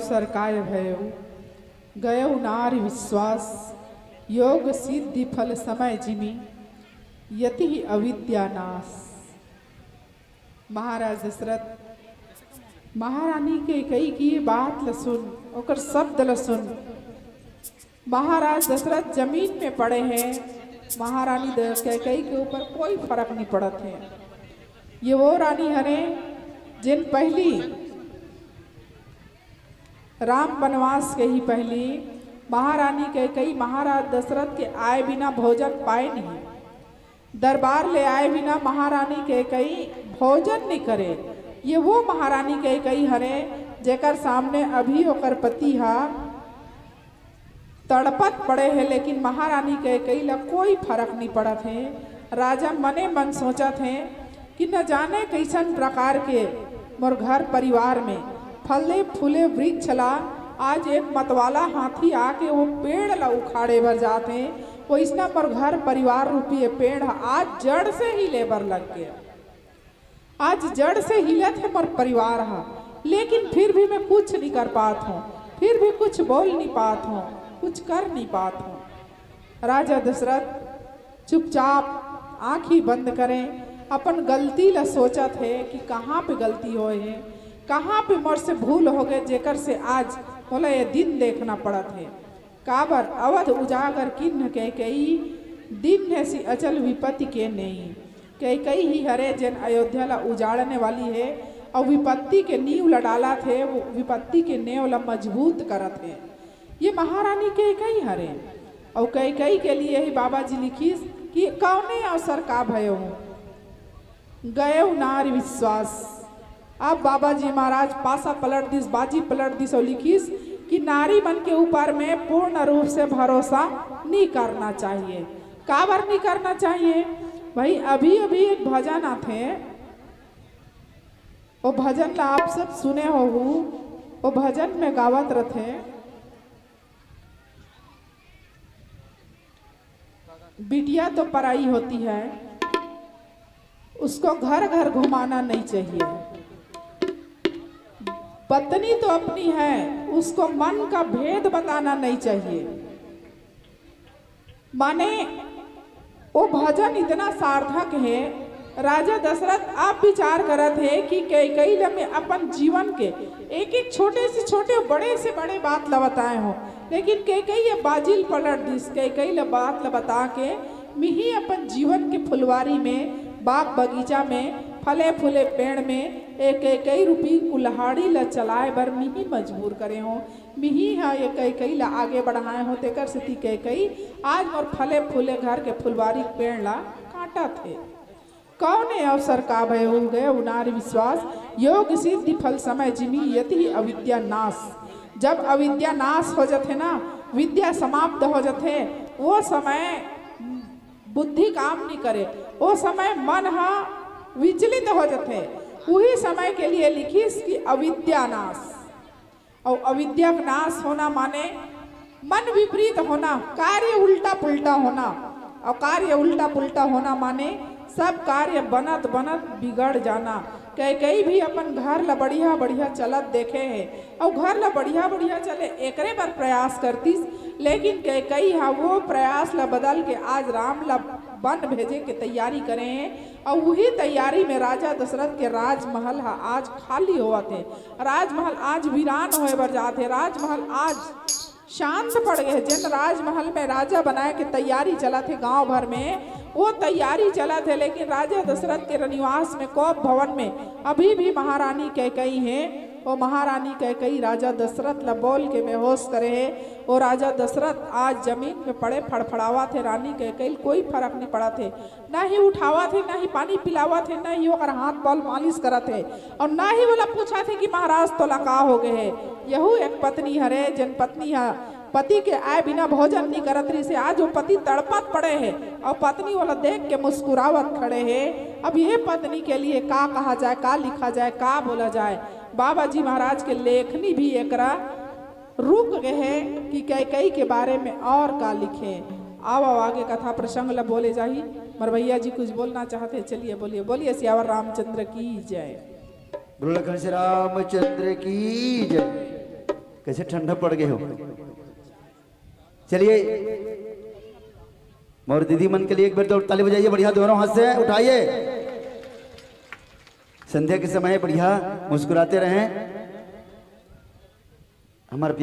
अवसर काय भयउ, गयउ नारी विश्वास, योग सिद्धि फल समय जिमि, यतिहि अविद्या नाश। महाराज दशरथ महारानी कैकई की बात ल सुन, ओकर शब्द ल सुन। महाराज दशरथ जमीन में पड़े हैं, महारानी द-, कैकई के ऊपर कोई फर्क नहीं पड़त है। ये वो रानी हरे जिन पहली राम वनवास के ही पहली महारानी कैकई महाराज दशरथ के आए बिना भोजन पाए नहीं, दरबार ले आए बिना महारानी कैकई भोजन नहीं करे। ये वो महारानी कैकई हरे जेकर सामने अभी ओकर पति हा तड़पत पड़े हे, लेकिन महारानी कैकई ला कोई फर्क नहीं पड़त हे। राजा मने मन सोचत हे कि न जाने कैसन प्रकार के मोर घर परिवार में फले फूले वृक्ष ला आज एक मतवाला हाथी आके वो पेड़ ला उखाड़े बर जात हे, वैसना मोर घर परिवार रूपी ये पेड़ ह आज जड़ से ही ले बर लग गया। आज जड़ से हिलत हे मोर परिवार हा, लेकिन फिर भी मैं कुछ नहीं कर पात हूँ, फिर भी कुछ बोल नहीं पात हूँ, कुछ कर नहीं पात हूँ। राजा दशरथ चुपचाप आँखी बंद करें, अपन गलती ला सोचत हे कि कहाँ पे गलती होए हे, कहाँ पे मोर से भूल हो गए, जेकर से आज मोला ये दिन देखना पड़त हे। काबर अवध उजागर किन्ह कैकई, दिन है सि अचल विपत्ति के नेई। कैकई ही हरे जेन अयोध्या ला उजाड़ने वाली हे, अउ विपत्ति के नींव ला डालत हे, वो विपत्ति के नेव ला मजबूत करत हे। ये महारानी कैकई हरे, अउ कैकई के लिए ही बाबा जी लिखिस कि कौने अवसर का भयो हूँ। गयउ नारी विश्वास। अब बाबा जी महाराज पासा पलट दिस, बाजी पलट दिस अउ लिखिस कि नारी मन के ऊपर में पूर्ण रूप से भरोसा नहीं करना चाहिए। काबर नहीं करना चाहिए? भाई, अभी अभी एक भजन आथे, वो भजन ला आप सब सुने होहू, वो भजन में गावत रथे, बिटिया तो पराई होती है, उसको घर घर घुमाना नहीं चाहिए। पत्नी तो अपनी है, उसको मन का भेद बताना नहीं चाहिए। माने, वो भजन इतना सार्थक है। राजा दशरथ आप विचार करत हे कि कैकई ल मैं अपन जीवन के एक एक छोटे से छोटे, बड़े से बड़े बात ल बताए हो, लेकिन कैकई ये बाजी ल पलट दिस। कैकई ल बात ल बता के मिही अपन जीवन के फुलवारी में, बाग बगीचा में, फले फूले पेड़ में एक कैकई रूपी कुल्हाड़ी ल चलाए बर मिही मजबूर करे हो। मिही ह ये कैकई ल आगे बढ़ाए हो, तेकर सेती कैकई आज मोर फले फूले घर के फुलवारी पेड़ ल काटत हे। कौने अवसर का भय हो गए नारी विश्वास, योग सिद्धि फल समय जिमी, यति ही अविद्या नाश। जब अविद्या नाश हो जाथे ना, विद्या समाप्त हो जाथे, वो समय बुद्धि काम नहीं करे, वो समय मन ह विचलित हो जाथे। उही समय के लिए लिखिस कि अविद्या नाश। अउ अविद्या के नाश होना माने मन विपरीत होना, कार्य उल्टा पुल्टा होना। अउ कार्य उल्टा पुल्टा होना माने सब कार्य बनत बनत बिगड़ जाना। कैकई भी अपन घर ला बढ़िया बढ़िया चलत देखे हे, अउ घर ला बढ़िया बढ़िया चले, एकरे बर प्रयास करतिस, लेकिन कैकई हा वो प्रयास ला बदल के आज राम ला वन भेजे के तैयारी करे हे। अउ उही तैयारी में राजा दशरथ के राजमहल हा आज खाली होवत हे। राजमहल आज वीरान होए बर जात हे। राजमहल आज शांत पड़ गए हे। जेन राजमहल में राजा बनाए के तैयारी चलत हे गांव भर में, वो तैयारी चलत हे, लेकिन राजा दशरथ के रनिवास में, कोप भवन में अभी भी महारानी कैकई हे। वो महारानी कैकई राजा दशरथ ला बोल के बेहोश करे हे। वो राजा दशरथ आज जमीन में पड़े फड़फड़ावत हे। रानी कैकई ल कोई फर्क नहीं पड़त हे, ना ही उठावत हे, ना ही पानी पिलावत हे, ना ही ओकर हाथ बाल मालिश करत हे, अउ ना ही ओला पूछत हे कि महाराज तोला का हो गए हे। यहू एक पत्नी हरे, जेन पत्नी ह पति के आए बिना भोजन नहीं करत रहिस हे। आज वो पति तड़पत पड़े हे अउ पत्नी ओला देख के मुस्कुरावत खड़े हे। अब ये पत्नी के लिए का कहा जाए, का लिखा जाए, का बोला जाए? बाबा जी महाराज के लेखनी भी एकरा रुक गए हे कि कैकई के बारे में और का लिखे। आओ, आओ, आगे कथा प्रसंग ला बोले जाही। मोर भैया जी कुछ बोलना चाहते हैं, चलिए बोलिए। बोलिए सियावर रामचंद्र की जय। बोलो लखन श्री रामचंद्र की जय। कैसे ठंडा पड़ गए हो। चलिए, और दीदी मन के लिए एक बार तो ताली बजाइए, बढ़िया, दोनों हाथ से उठाइए। संध्या के समय बढ़िया मुस्कुराते रहें। हमारे प्यारे